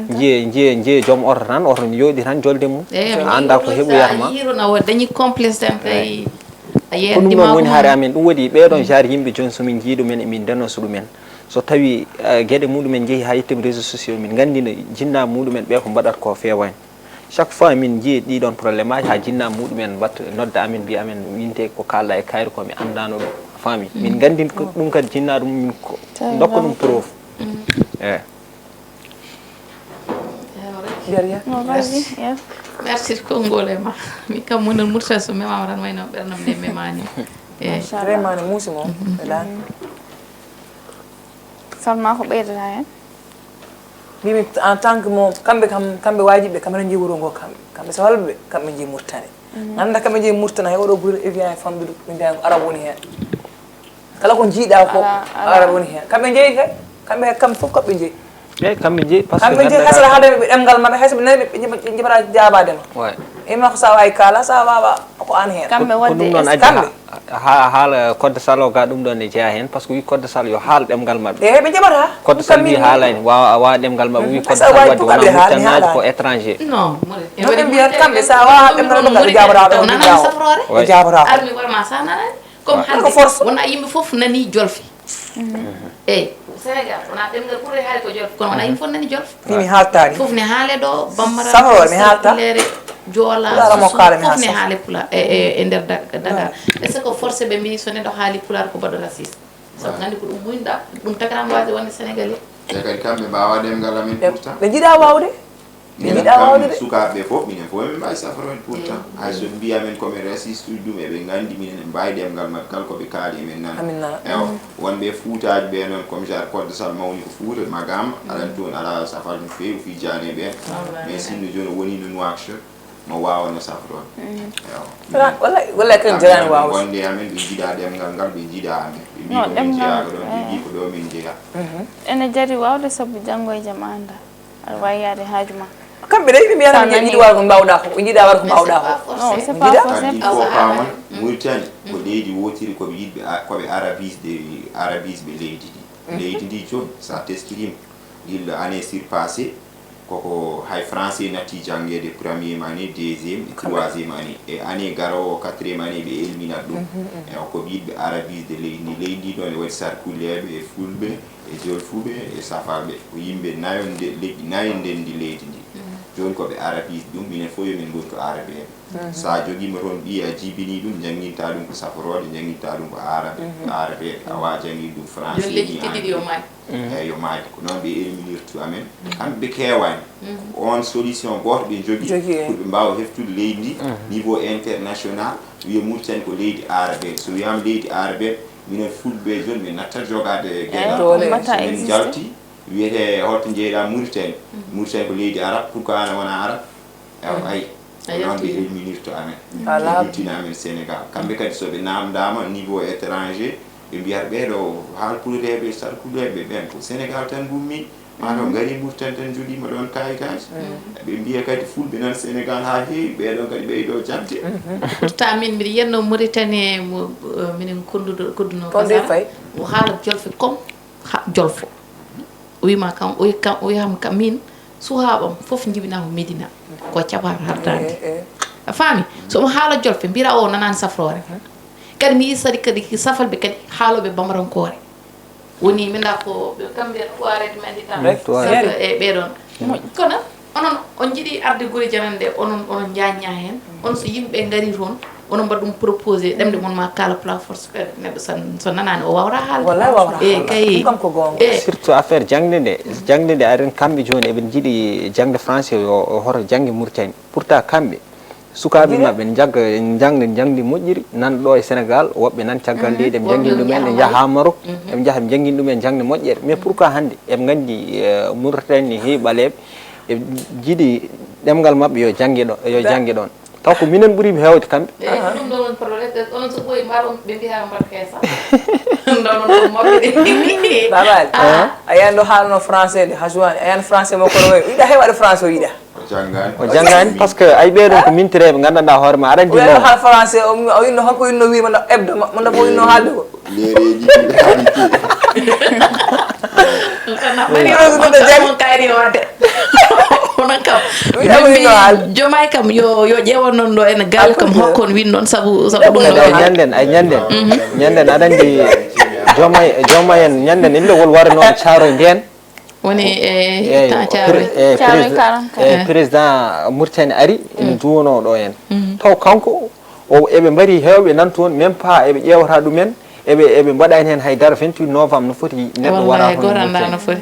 njiye, njiye, njiye joom oto tan, oto ne yooɗi tan jolde mum. A anndaa ko heɓoyata ma. Yiro na o dañi complexe tan kay. A yeeya ko ɗum ɗoon woni haare amen. Ɗum waɗi ɓee ɗoon genre yimɓe jooni, so min njii ɗumen, emin ndeno so ɗumen. So tawi, eh, geɗe muɗumen njehi haa yettima réseaux sociaux, min nganndina jinnaaɓe muɗumen ɓe ko mbaɗata ko feewaani. Chaque fois min njii ɗii ɗoon problème aji haa jinnaaɓe muɗumen mbaɗta nodda amen, mbiya amen, minte ko kaalɗa e kayre ko mi anndaano ɗum. A faami? Min nganndin ko ɗum kadi jinnaaɗo mum, min ko ndokka ɗum preuve. Eeyi. Merci. Merci konngol e ma. Min kam, munen Murtala so memaama tan wayno ɓernam nde memaani. Eeyi. Vraiment ne muusi mo. Salma, ko ɓeydata heen? Mbimi en tant que mo, kamɓe kam, kamɓe waajiɓe kam, ene njii wuro ngo kamɓe. Kamɓe so halɓe, kamɓe njii Murtani. Ngannda kamɓe njii Murtani, hay oɗo gure Evian e famɗude, ɓe mbiya ko Arab woni heen. Kala ko njiiɗa ko Arab woni heen. Kamɓe njeyi kay, kamɓe kam fof kamɓe njeyi. Eeyi, kamɓe njeyi, parce que kamɓe njeyi, hay so haala ɓe ɗemngal maɓɓe, hay so ɓe nani ɓe, ɓe, ɓe njaɓata jaabaade ma. Ima ko sa waawi kaala, sa waawa ko aan heen. Kamɓe waɗde ɗum ɗoon addi kamɓe. Ha, ha, haala Codé Sall o ga ɗum ɗoon ne jeyaa heen, parce que wi Codé Sall yo haal ɗemngal maɓɓe. Eeyi, ɓe njaɓata. Codé Sall wi haalani, waawa, waawa ɗemngal maɓɓe, wi Codé Sall waɗde wona Murtani ko étranger. Non, ɓe mbiyata kamɓe, sa waawa ɗemngal maɓɓe, ɓe njaɓata ɗo, ɓe njaɓata. Armi warma sa nanani. Comme hannde wona yimɓe fof nani jolfi. Eeyi, Sénégal wona ɗemngal ɓurɗe haale ko jolfi, kono wona yimɓe fof nani jolfi. Ni mi haaltaani. Fof ne haale ɗo, bambara, safroore mi haalta. Jola, Pulaar mo kaalami fof ne haale pulaar e, e, e nder Da- Dakar. Est-ce que forcé ɓe mbi so neɗɗo haali pulaar ko baɗɗo raciste? Sabu nganndi ko ɗum muynɗa, ɗum tagarama waasde wonde sénégalais. Te kadi kamɓe mbawa ɗemngal amen pourtant. Ɓe jiɗa wawde. Ɓe jiɗa wawde de. Sukaaɓe ɓe fof minen fof emin mbawi safroen pourtant. Hay so mbiya men komin raciste uji ɗum eɓe nganndi minen en mbawi ɗemngal maɓɓe kala koɓe kaali emin nana. Amin nana. Ewa, wonɓe fuutaaji ɓe noon comme genre Koddo Sall mawni ko Fuuta, Magama, aɗa anndi toon ala safal no feewi fii Jaane ɓen. Mais sinno jooni o woni no Nouakchott, mo waawano safroon. Ewa. Wallay, wallay, kan jarani waawde. Wonde amen, ɓe njiɗa ɗemngal ngal, ɓe njiɗa amen. Ɓe mbi ko min jeyaaka ɗoon, ɓe mbi ko ɗo min jeya. Ene jari waawde sabu janngo e jam a annda. Aɗa waawi yaade haaju ma. Kamɓe de, ɓe mbiyata ɓe njiɗi waɗa ko mbaawɗa ko, ɓe njiɗa waɗa ko mbaawɗa ko. Non, c'est pas faux. Kadi il faut paamen, Mauritanie ko leydi wootiri, ko ɓe yiɗɓe a- ko ɓe arabisde, arabisɓe leydi ndi. Leydi ndi jooni, so a teskiriima, gila année surpassée, koko hay français natti janngeede première année, deuxième, e troisième année. E année garoowo, quatrième année, ɓe elminat ɗum. E ko ɓe yiɗɓe arabisde leydi ndi. Leydi ndi noon, e waɗi sarkuleeɓe, e fulɓe, e jolfuɓe, e safalɓe. Ko yimɓe nayo nde-, leƴƴi nayo ndenndi leydi ndi. Jooni ko ɓe arabisde ɗum, minen fof yo min ngontu arabeeɓe. So a jogiima toon ɓiye, a jibinii ɗum, njannginta ɗum ko safrooɓe, njannginta ɗum ko aarabe, ko arabeeɓe. A waawaa jannginɗe ɗum français ni, anglais. Eeyi, yo maayde. Ko noon ɓe elminirta amen. Kamɓe ɓe keewaani. Ko oon solution gooto ɓe njogii pour ɓe mbaawa heftude leydi ndi, niveau international, wiya Mauritanie ko leydi aarabeeɓe. So wiyaama leydi aarabeeɓe, minen fulɓe jooni min nattat jogaade geɗal. So min njalti, wiyetee holto njeyɗaa Mauritanie? Mauritanie ko leydi arab, pourquoi aan a wonaa arab? Ewa, ayi. Ko noon ɓe elminirta amen. Ɓe ruttina amen Sénégal. Kamɓe kadi so ɓe naamndaama niveau étranger, ɓe mbiyata ɓeeɗo haalpulereeɓe, sarkuleeɓe ɓeen ko Sénégal tan ngummi. Maa taw ngari Mauritanie tan njogiima ɗoon kaayitaaji. Ɓe mbiya kadi fulɓe nan Sénégal haa heewi, ɓeeɗoon kadi ɓeydoo jaŋde. Pourtant min mbiɗa yiyatnoo Mauritanie mo, eh, minen konduɗo, koddunoo Kasara, o haala jolfe comme ha-, jolfo. O wiima kam, o wi kam, o wiyaama kam min, suhaaɓam fof njibinaa ko Médina, ko caɓaaɗo hardaade. A faami? So omo haala jolfe, mbira o nanaani safroore. Kadi mi yii sadi kadi safalɓe kadi haalooɓe bamarankoore. Woni mi ndaa ko ɓe kamɓe tuwareet men ɗi tan. Safra e ɓee ɗoon. Kono onon on njiɗi arde gure janande, onon, onon njañña heen. On so yimɓe ngari toon, onon mbaɗa ɗum proposé, ɗemɗe mon ma kaala plat force, eh, neɗɗo san-, so nanaani o waawra haalde. Wallaay waawra haalde. Eeyi, kay. Ɗum kam ko goonga. Eeyi. Surtout affaire jaŋde nde. Jaŋde nde aɗa anndi kamɓe jooni eɓe njiɗi jaŋde français yo, o hoto jaŋde Mauritanie. Pourtant kamɓe, sukaaɓe maɓɓe njagga, njangde, njangdi moƴƴiri, nan ɗo e Sénégal, woɓɓe nan caggal leydi, eɓe njangini ɗum en, ɓe njaha Maroc, eɓe njaha ɓe njangini ɗum en jaŋde moƴƴere. Mais pourquoi hannde eɓe nganndi, eh, Mauritanie ne heewi ɓaleeɓe, ɓe njiɗi ɗemngal maɓɓe yo jannge ɗo, yo jannge ɗoon? Taw ko minen ɓuri ɓe heewde kamɓe. Eeyi, ko ɗum ɗoon woni problème. Onon so ɓooyi mbaɗon, ɓe mbiya mbaɗ keesa. Ɗoon ɗoon ko mawɓe ɗe. Baba Ali, a yiyii ɗo haalno français de, Hajwani, a yiyii français makko no wayi. Yiɗa heewaade français o yiɗa. O janngaani. O janngaani, parce que ay ɓee ɗoon ko mintireeɓe, nganndanɗaa hoore ma, aɗa anndi o yiyii no. Haalno français, o, o yinno, kanko yinno wiima no hebdo, mo, mo nafo yinno haalde ko. Leereeji ɗi haalde. Mari o ko ɗo jari. Kayri o de. Onon kam. Wi, wi, wi, wi. Jomay kam yo, yo ƴeewan noon ɗo en galle kam hokko on win noon sabu, sabu ɗum ɗo. Ay ñanden, ay ñanden. Ñanden aɗa anndi Jomay, Jomay en ñanden ille wol wara noon Caaroy ndeen. Woni e temps Caaroy. Caaroy quarante-quatre. Président Mauritanie ari, ina duwonoo ɗo en. Taw kanko, o, eɓe mbari heewɓe nan toon, même pas eɓe ƴeewata ɗumen, eɓe, eɓe mbaɗaani heen hay dara. Vingt-huit novembre no foti neɗɗo wara hono Mauritanie. Wallahi, gooto anndaa no foti.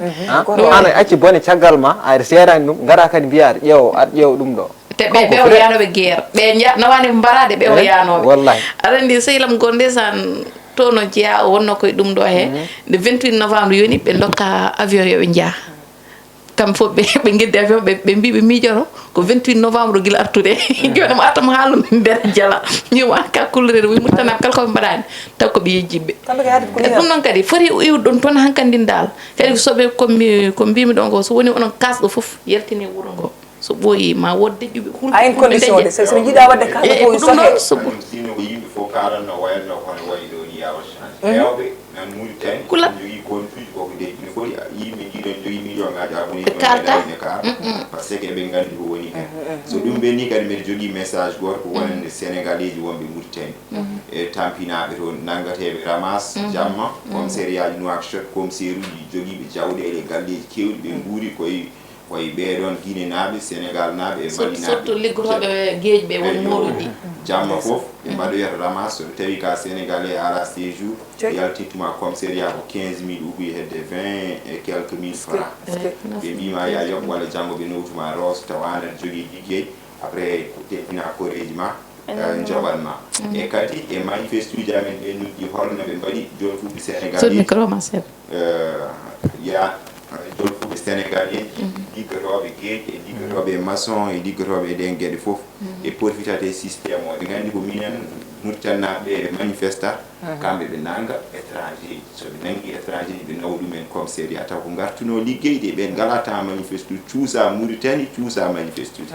Ko aan a acci bone caggal ma, a seeraani ɗum, ngara kadi mbiya aɗa ƴeewa, aɗa ƴeewa ɗum ɗo. Te ɓe, ɓe o yaanooɓe guerre. Ɓe nja-, nawaani mbaraade, ɓe o yaanooɓe. Wallahi. Aɗa anndi sehil am goo ndeysaan, to no jeyaa, o wonnoo koye ɗum ɗo he. Nde vingt-huit novembre yoni, ɓe ndokka avion yo ɓe njah. Kam fof ɓe, ɓe ngeddi avion, ɓe, ɓe mbi ɓe miijoto ko vingt-huit novembre gila artude. Jooni mo arta mo haala nder jala. Mi wiya ka kulloreede, wi Mauritanie kala ko ɓe mbaɗaani, taw ko ɓe yejjiɓe. Kamɓe kadi ko e ɗum noon kadi, foti iwde ɗum toon hankandi daal. Kadi so ɓe ko mbi-, ko mbimi ɗo ngo, so woni onon kaasɗo fof, yaltini wuro ngo. So ɓooyi, ma wood deƴƴuɓe, hulɓe, ayen condition de, so, so ɓe njiɗa waɗde kala ko ɗum ɗon, so ɗum ɗon, so ɓo- Ɗum sino ko yimɓe fof kaalanno, wayatno kono wayi ɗo ni, yaa waɗ changé. Heewɓe nan Mauritanie, kula, njogii compte uji koko deƴƴi. No foti yimɓe njiɗon njogii million ngaji abonné, ɓe kaalta. Par ce que eɓe nganndi ko woni heen. So ɗum ɓenni kadi, mbeɗa jogii message gooto ko wonande Sénégalais ji wonɓe Mauritanie. E tampinaaɓe toon, nanngateeɓe ramas, jamma, commissariat ji Nouakchott, commissaire uji jogiiɓe jawɗeele, galleeji keewɗi, ɓe nguuri koye Koye ɓee ɗoon Guinée naaɓe, Sénégal naaɓe e Mali naaɓe. Surtout liggotooɓe geej ɓe woni mawɗi ɗi. Jamma fof ɓe mbaɗoyata ramas, so ɓe tawi ka Sénégalais ala séjour, ɓe yaltintuma commissariat ko quinze mille uguy hedde vingt et quelques mille francs. Ɓe mbiima ya yoɓ walla janngo ɓe nowtuma Roos tawa aɗa jogii liggey, après ko teddina koreeji ma, eh, njoɓan ma. E kadi e manifestuuji amen ɓe noddi holno ɓe mbaɗi jolfuɓe Sénégal. Sud micro ma seeɗa. Eh, ya jolfuɓe Sénégal en, liggotooɓe geej e liggotooɓe maçon e liggotooɓe e ɗeen geɗe fof, ɓe profitat e système o. Eɗen nganndi ko minen Mauritanie ɓe manifesta, kamɓe ɓe nannga étranger ji. So ɓe nanngi étranger ji, ɓe nawa ɗumen commissariat, taw ko ngartunoo liggeyde, ɓen ngalaa temps manifestude, cuusa Mauritanie, cuusa manifestude.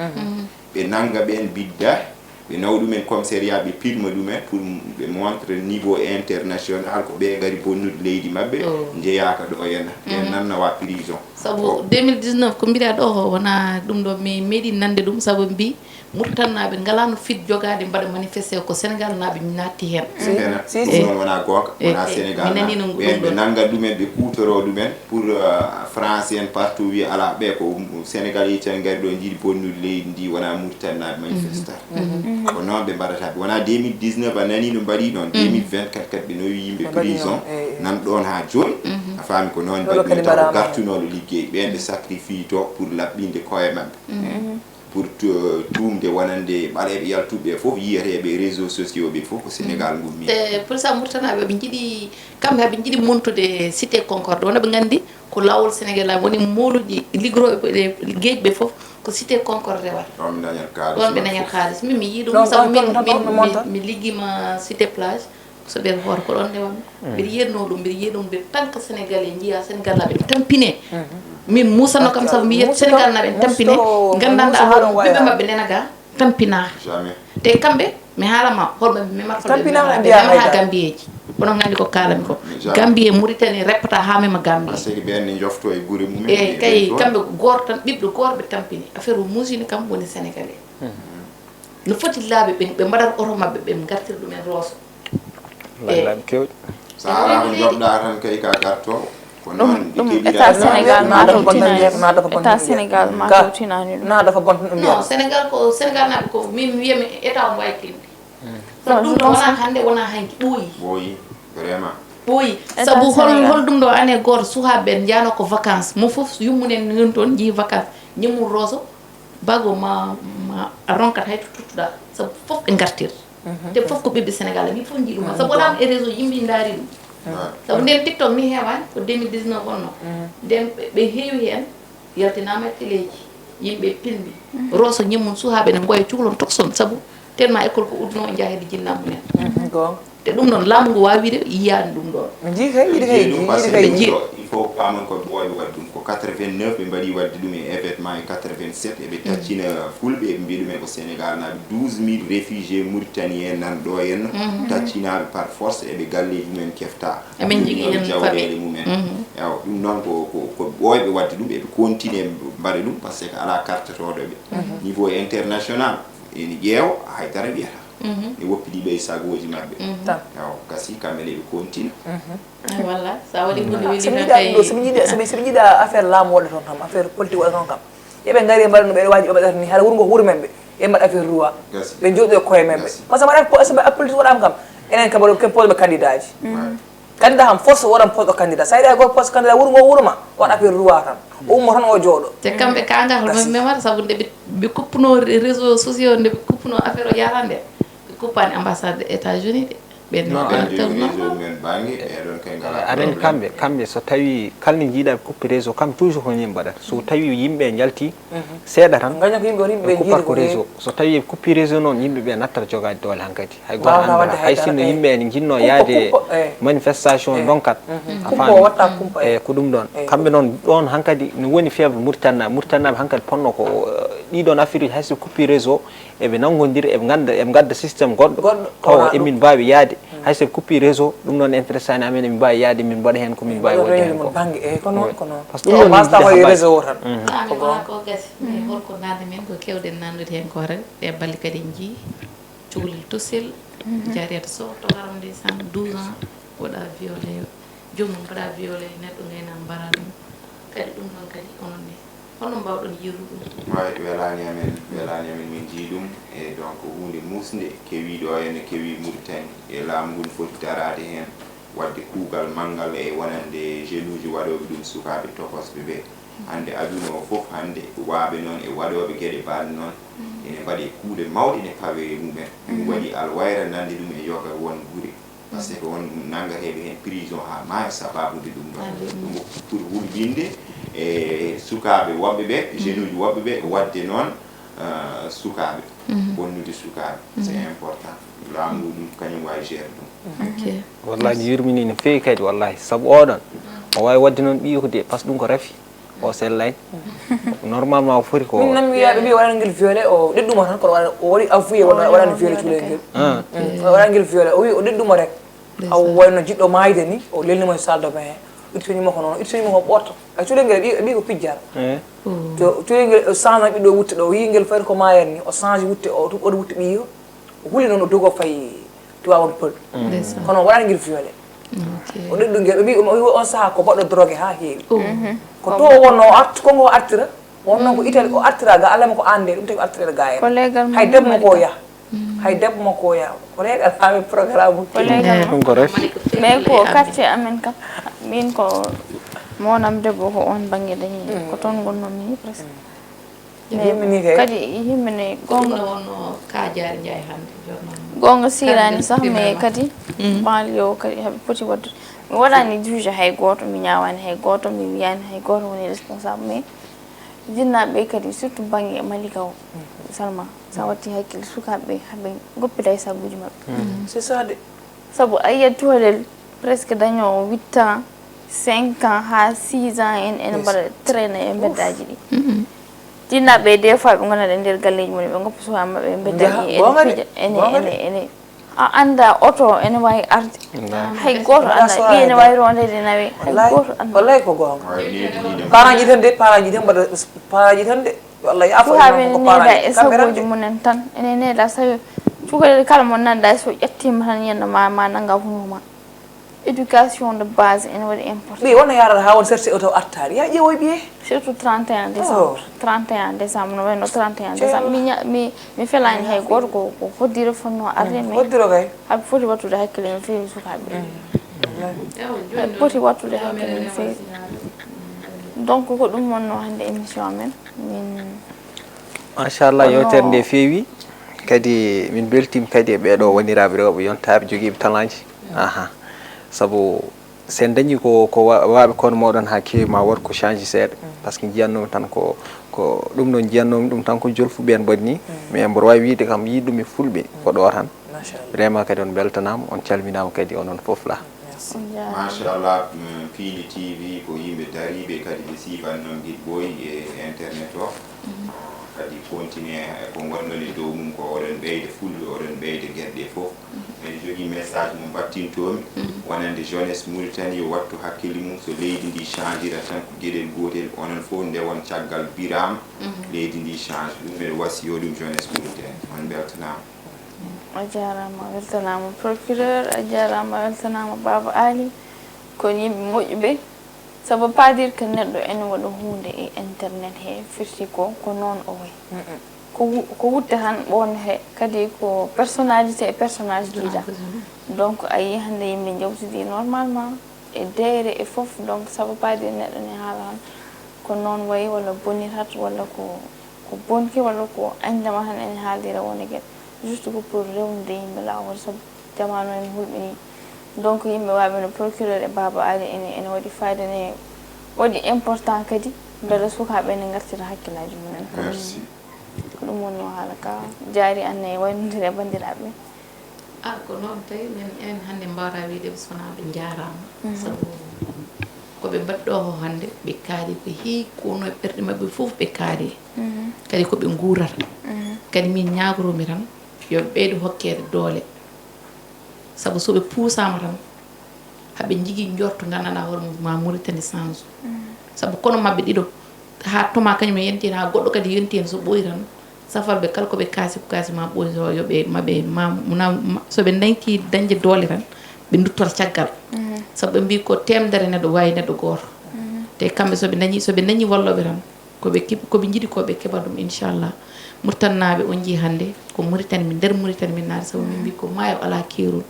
Ɓe nannga ɓeen bidda, ɓe nawa ɗumen commissariat, ɓe pilma ɗumen pour ɓe montre niveau international ko ɓe ngari bonnude leydi maɓɓe, njeyaaka ɗo henna. Ɓen nan nawa prison. Sabu deux mille dix-neuf ko mbiɗa ɗo o, wona ɗum ɗo mi meeɗi nande ɗum, sabu mbi Mauritanie naaɓe ngalano fit jogaade mbaɗa manifesté, ko Sénégal naaɓe mi naatti heen. Si, si, si. Ɗum noon wona goonga, wona Sénégal naaɓe. Ɓeen ɓe nannga ɗumen, ɓe kuutoroo ɗumen pour, euh, France en partout wi alaa, ɓe ko Sénégal yehi tan ngari ɗo njiɗi bonnude leydi ndi, wona Mauritanie naaɓe manifesta. Ko noon ɓe mbaɗata. Wona deux mille dix-neuf a nani no mbaɗi noon, deux mille vingt-quatre kadi ɓe nawi yimɓe prison, nan ɗoon haa jooni. A faami ko noon mbaɗi ɗum taw ko gartunooɗo liggey. Ɓeen ɓe sacrifie to pour laɓɓinde koye maɓɓe. Pour tu-, tuumde wonande ɓaleeɓe yaltuɓe ɓe fof, yiyeteeɓe e réseaux sociaux ɓe fof ko Sénégal ngummi. Te pour ça Mauritanie ɓe njiɗi, kamɓe ɓe njiɗi montude Cité Concorde, wona ɓe nganndi ko laawol Sénégal laaɓi woni moluji liggorooɓe geej ɓe fof ko Cité Concorde rewata. Ɗon ɓe dañata kaalis. Ɗon ɓe dañata kaalis. Min mi yii ɗum sabu min, min, mi, mi liggima Cité Plage. So ɓeeɗo hoore ko ɗon ndewanmi. Mbiɗa yiyanoo ɗum, mbiɗa yiya ɗum, mbiɗa tan ko Sénégalais njiya Sénégal laaɓe tampine. Min musanno kam sabu mi yiyat Sénégal naaɓe tampine. Nganndanɗa hoore ɓiɓɓe maɓɓe nena ga tampinaa. Te kamɓe mi haalama holɓe ɓe memata holɓe memata ɓe memata Gambiyeeji. Kono nganndi ko kaalami ko Gambiye Mauritanie reppata haa mema Gambiye. Parce que ɓeen ne njofto e gure mumen. Eyi kay kamɓe gooto tan ɓiɗɗo gooto ɓe tampini affaire o muusini kam woni Sénégalais. No foti laaɓe ɓe ɓe mbaɗata oto maɓɓe ɓe ngartira ɗumen Rooso. Laaɓi kewɗi. So alaa ko njoɓɗa tan kay ka garto. Ko noon ɗum État Sénégal ma tawtinaani. État Sénégal ma tawtinaani ɗum. Non, Sénégal ko Sénégal naaɓe ko min mi wiyami État o mbaawi tinde. Sabu ɗum ɗo wonaa hannde wonaa hanki ɓooyi. Ɓooyi vraiment. Ɓooyi. Sabu hol hol ɗum ɗo ane gooto suhaaɓe ɓen njano ko vacances mo fof yummunen ngon toon njii vacances ñimmum Rooso. Bago ma ma a ronkat hay to tuttuɗa sabu fof ɓe ngartir. Te fof ko ɓiɓɓe Sénégal min fof njiɗuma sabu wonama e réseau yimɓe ndaari ɗum. Sabu nden TikTok ni heewani ko deux mille dix-neuf wonno nden ɓe heewi heen yaltinama e teleji yimɓe pilmi Rooso ñimmum suhaaɓe ne ngoya cuklon tokson sabu tellement école ko udno njaha hedde jinnamu en. Te ɗum noon laamu ngu waawide yiyaani ɗum ɗoon. Ɓe njii kay yiɗi kay yiɗi kay yiɗi. Il faut paamen ko ɓooyɓe waɗi ɗum ko quatre-vingt-neuf ɓe mbaɗi waɗde ɗum e événement e quatre-vingt-sept eɓe taccina fulɓe eɓe mbiya ɗumen ko Sénégal naaɓe douze mille réfugiés mauritanien nan ɗo henno taccinaaɓe par force eɓe galleeji mumen kefta. Eɓe njogii heen jawɗeele mumen. Ewa ɗum noon ko ko ko ɓooyɓe waɗde ɗum eɓe continue mbaɗa ɗum parce que alaa kartotooɗo ɓe niveau international ene ƴeewa haydara wiyata. Ne woppidi ɓe e sagooji maɓɓe. Tan. Awa gasi kamɓe ne ɓe kontina. Ay walla sa waɗi hunde weli somi yiɗa ɗum ɗo somi yiɗa somi somi yiɗa affaire laamu waɗa toon kam affaire politique waɗa toon kam. Yoɓe ngari e mbaɗa no ɓeɗe waji ɓe mbaɗata ni haɗa wuro ngo ko wuro men ɓe ɓe mbaɗa affaire roi. Ɓe jooɗo e koye men ɓe par ce que mbaɗa politique waɗama kam. Enen kam mbaɗo ken pose ɓe candidat ji. Candidat kam force waɗan poste candidat sa yiɗa goto poste candidat wuro ngo wuro ma waɗa affaire roi tan. O ummo tan o jooɗo. Te kamɓe kanga holɓe memata sabu nde ɓe ɓe kuppuno réseau sociaux nde ɓe kuppuno affaire o yara nde ɓe kuppani ambassade de États-Unis de. Ɓen no ɓen jogi réseau men bangi ɓeɗon kay ngala aɗen kamɓe kamɓe so tawi kalni jiiɗa ɓe kuppi réseau kam toujours ko ñim mbaɗata so tawi yimɓe jalti seeɗa tan ɓe kuppat ko réseau so tawi ɓe kuppi réseau noon yimɓe ɓe nattat jogade doole hankadi. Hay gooto anndaa hay sinno yimɓe ene njinnoo yahde manifestation ndonkat a faami. E ko ɗum ɗoon kamɓe noon ɗoon hankadi no woni feebre murtannaaɓe murtannaaɓe hankadi ponno ko ɗiɗoon affaire uji hay so ɓe kuppi réseau eɓe nanngondira eɓe ngannda eɓe ngadda système goɗɗo tawa emin mbaawi yahde hay so ɓe kuppi réseau ɗum noon intéressani amen emin mbaawi yahde min mbaɗa heen ko min mbaawi waɗde heen ko par ce que ɗum noon réseau o tan. Ko gasi mais holko nande men ko kewɗen nandude heen ko tan ɗe balle kadi en njii. Cukalel tosel jariyata sohto haram ndeysaan douze ans waɗa violé joomum mbaɗa violé neɗɗo ngayna mbara ɗum kadi ɗum ɗon kadi onon ne Hono mbawɗon yiirude ɗum? Way, welaani amen, welaani amen, min njii ɗum. E donc huunde muusnde kewi ɗo, ene kewi Mauritanie, e laamu ngun foti daraade heen, waɗde kuugal manngal e wonande jeunes uji waɗooɓe ɗum, sukaaɓe tokosɓe ɓe. Hannde aduna o fof, hannde waaɓe noon e waɗooɓe geɗe baaɗe noon, ene mbaɗe kuuɗe mawɗe, ene pawee e mumen. Ɗum waɗi alwayra nande ɗum e yoga won gure. Parce que on nanngateeɓe heen prison haa maaya sababude ɗum ɗon. Ɗum pour hulɓinde e sukaaɓe woɓɓe ɓe, jeunes uji woɓɓe ɓe, waɗde noon sukaaɓe, bonnude sukaaɓe. C'est important. Laamu ngu ɗum kañum waawi gérer ɗum. Wallahi mi yurmini no feewi kadi wallahi, sabu oɗon o waawi waɗde noon ɓiyi ko de, par ce que ɗum ko rafi. O sellay. Normalement o foti ko. Min nan mi wiya ɓe mbi waɗani ngel violé, o ɗeɗɗuma tan kono o waɗi avoué waɗani violé cuulel ngel. O waɗani ngel violé, o wi o ɗeɗɗuma rek. Aw wayno jiɗɗo maayde ni, o lelnimo e salle de bain he. Ittonimo ko noon, ittonimo ko ɓorto. A cuulel ngel ɓi ko pijjata. To cuulel ngel o change ɓiɗɗo wutte ɗo, o yi ngel fayde ko maayat ni, o change wutte, o waɗi wutte ɓiyi o. O huli noon o dogo fayi Tivaouane Peulh. Kono o waɗani ngel violé. O ɗeɗɗu ngel, ɓe mbi o wi on saha ko baɗɗo drogue ha heewi. Ko to wonno o arti, konko o artira. Wonno ko Italie o artira ga, Allah ma ko ande ɗum tawi o artira ga en. Hay debbo ko yaha. Hay debbo ma ko yaha. Ko regal ha mi programme. Ɗum ko ref. Mais ko quartier amen kam, min ko monam debbo ko on banggue dañi ko toon gonnomi presque. Kadi himmini gonga. Ɗum no wonno ka jaari njaay hannde journal. Gonga sirani sax mais kadi banlieue o kadi haɓe poti waddude. Mi waɗani juge hay goto, mi ñawani hay goto, mi wiyani hay goto woni responsable, mais jinnaɓe kadi surtout banggue Malika o. Salma sa watti hakkille sukaɓeɓe haɓe goppida e sabuji mabɓe. C'est ça de. Sabu a yiyat cukalel presque dañoowo huit ans, cinq ans haa six ans en ene mbaɗa traîner e mbeddaaji ɗi. Jinnaaɓe ɓee des fois ɓe ngonat e nder galleeji mum ɓe ngoppa suwaa maɓɓe ɓe mbedda ɗi ene pija ene ene ene a anndaa oto ene waawi arde hay gooto anndaa ɓiye ene waawi rondeede nawe hay gooto anndaa wallay ko goonga parent ji tan de parent ji tan mbaɗa parent ji tan de Yo Allah yaafo en noon ko paaraji kamɓe tan de. Mumen tan ene needa sawi cukalel kala mo nanda so ƴettima tan yenno ma ma nanga hunuma. Éducation de base ene waɗi important. Ɓiye wona yarata ha won certi o taw artari ya ƴeewoy ɓiye. Surtout trente et un décembre. Trente et un décembre no wayno trente et un décembre mi mi mi felani hay goto ko ko hoddire fonno arde mais hoddiro kay. Haɓe foti wattude hakkille no fewi sukaɓe. Haɓe foti wattude hakkille no fewi. Donc ko ɗum wonno hande émission amen. Min machallah yewtere nde feewi kadi min beltima kadi e ɓeɗo woniraɓe rewɓe yontaɓe joguiɓe talanji aha saabu sen dañi ko ko waɓe kono moɗon ha kewi ma wot ko change seeɗa par ce que jiyannoma tan ko ko ɗum ɗon jiyannoma ɗum tan ko jolfuɓe en mbaɗni mais mboɗo wawi wiide kam yiɗumi fulɓe ko ɗo tan vraiment kadi on beltanama on calminama kadi onon foof la machallah piindi tv ko yimɓe dariɓe kadi ɓe sifanno giɗ ɓooyi e internet o kadi continue e ko gonɗon e dow mum ko oɗon ɓeyde fulɓe oɗon ɓeyde geɗe ɗe fof eɗen jogui message mo mbattintomi wonande jeunesse mauritanie yo wattu hakkille mum so leydi ndi changira tan ko gueɗel gotel onon fof ndewon caggal birama leydi ndi change ɗum eɗe wasiyo ɗum jeunesse mauritanie on beltanama A jaaraama a weltanaama procureur a jaaraama a weltanaama baaba aali kon yimɓe moƴƴuɓe sabu pas dire que neɗɗo ene waɗa huunde e internet he firti ko ko noon o wayi ko wutte tan ɓoon he kadi ko personnalité e personnage jiida donc a yii hannde yimɓe njawtidi normalement e deere e fof donc sabu pas dire neɗɗo ne haala tan ko noon wayi walla bonitat walla ko ko bonki walla ko añdama tan ene haaldira wonde geɗe juste ko pour rewnude yimɓe laawol sabu jamaanu ene hulɓini donc yimɓe waɓe no procureur e baaba ali ene ene waɗi fayida ne waɗi important kadi beele sukaɓe ene gartira hakkillaji mumen ko ɗum wonno haala ka jaari anne e waynodire e bandiraɓe A ko noon tawi min en hannde mbaawata wiyde ɓe sonaa ɓe njaaraama sabu ko ɓe mbaɗi ɗo ko hannde ɓe kaali ɓe heewi ko wonno e ɓerɗe maɓɓe fof ɓe kaali kadi ko ɓe nguurata kadi min ñaagoroomi tan yo ɓe ɓeydo hokkeede doole sabu so ɓe puusaama tan haɓe njigi njorto nganndanɗaa hoore mum ma Mauritanie change sabu kono maɓɓe ɗiɗo haa toma kañum e yonti heen haa goɗɗo kadi yonti heen so ɓooyi tan Safalɓe kala ko ɓe kaasi ko kaasi ma ɓooyi so yo ɓe maɓe ma muna so ɓe dañti dañde doole tan ɓe duttora caggal sabu ɓe mbi ko temdere neɗɗo wawi neɗɗo gooto te kamɓe soɓe dañi soɓe dañi walloɓe tan Ko ɓe keɓi, ko ɓe njiɗi ko ɓe keɓa ɗum, inchallah. Murtannaaɓe on njii hannde ko Muritani, min nder Muritani min naati, sabu min mbi ko maayo alaa keerol.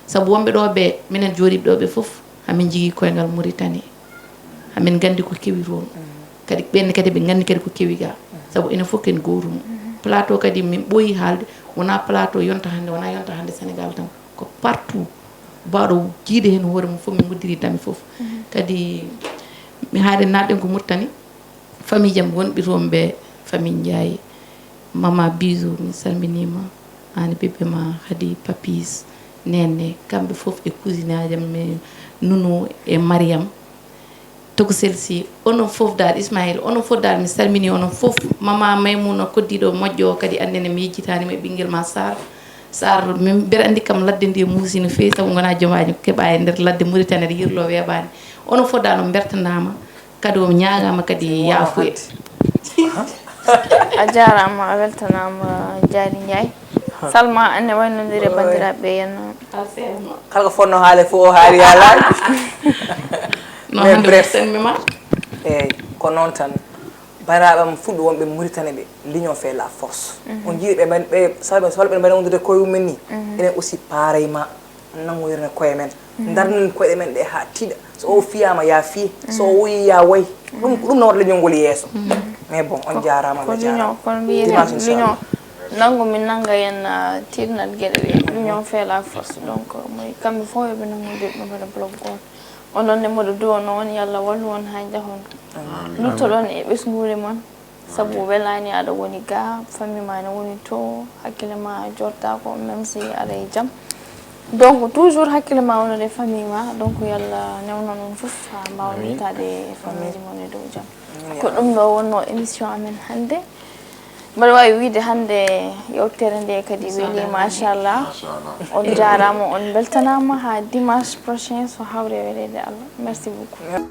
Sabu wonɓe ɗo ɓe, minen jooɗiiɓe ɗo ɓe fof, hamin njogii koyngal Muritani. Hamin nganndi ko kewi toon. Kadi ɓeen kadi ɓe nganndi kadi ko kewi ga. Sabu enen fof ken gootum. Plateau kadi min ɓooyi haalde, wonaa plateau yonta hannde, wonaa yonta hannde Sénégal tan. Ko partout. Baawɗo jiide heen hoore mum fof, min ngoddiri dame fof. Kadi mi haade naatɗen ko Muritani. Famille jam wonɓe toon ɓe, famille Ndiaye, mama Bisou, mi salminiima, aan e bébé ma, Khady, Papis, Nene, kamɓe fof e cousine aji am, mi Nounou e Mariam. Tokosel Sy, onon fof dal, Ismaïl, onon fof dal, mi salmini onon fof. Mama Maimouna, koddiiɗo moƴƴo, kadi anndene mi yejjitaani mo e ɓinngel ma Sarr. Sarr, min mbeɗa anndi kam ladde nde muusi no feewi, sabu ngonaa jomaaji keɓa e nder ladde Mauritanie, aɗa yirlo weeɓaani. Onon fof dal on mbertanaama. Kadi o ñaagaama kadi yaafuye. A jaaraama, a weltanaama, Jaari Njaay. Salma, ene waynondiri e banndiraaɓe ɓe, yenno. Kala ko fotnoo haale fof o haali haalaani. No hannde mbertanmi ma. Eeyi, ko noon tan. Banndiraaɓe am fulɓe wonɓe Muritani ɓe, l'union fait la force. On njii ɓe mbaɗi, ɓe sawɓe sawɓe ɓe mbaɗi wondude koye mum en ni. Enen aussi pareillement. Nanngoyren koye men, ndarnen koyɗe men ɗe haa tiiɗa. So o fiyaama, ya fiye. So o woyii, ya woy. Ɗum, ko ɗum nawata leñol ngol yeeso. Mais bon, on jaaraama, ko Allah jaaraama. L'union, kono mbiyen l'union. Nanngu min nannga en, ah, tiiɗnat geɗe ɗe. L'union fait la force. Donc, moy kamɓe fof yoɓe nanngodir ɓe mbaɗa bloc gooto. Onon ne mboɗo duwano on, yo Allah wallu on haa njahon. Luttoɗon e ɓesnguure mon. Sabu welaani aɗa woni ga, famille ma ene woni to, hakkille ma jooɗtaako, même si aɗa e jam. Donc toujours hakkille ma wonode e famille ma, donc yo Allah newnan on fof haa mbaawa yettaade e famille ji mon e dow jam. Ko ɗum ɗo wonno émission amen hannde. Mbaɗa waawi wiyde hannde yewtere nde kadi weli machallah. On jaaraama, on mbeltanaama haa dimanche prochain so hawre weleede Allah. Merci beaucoup.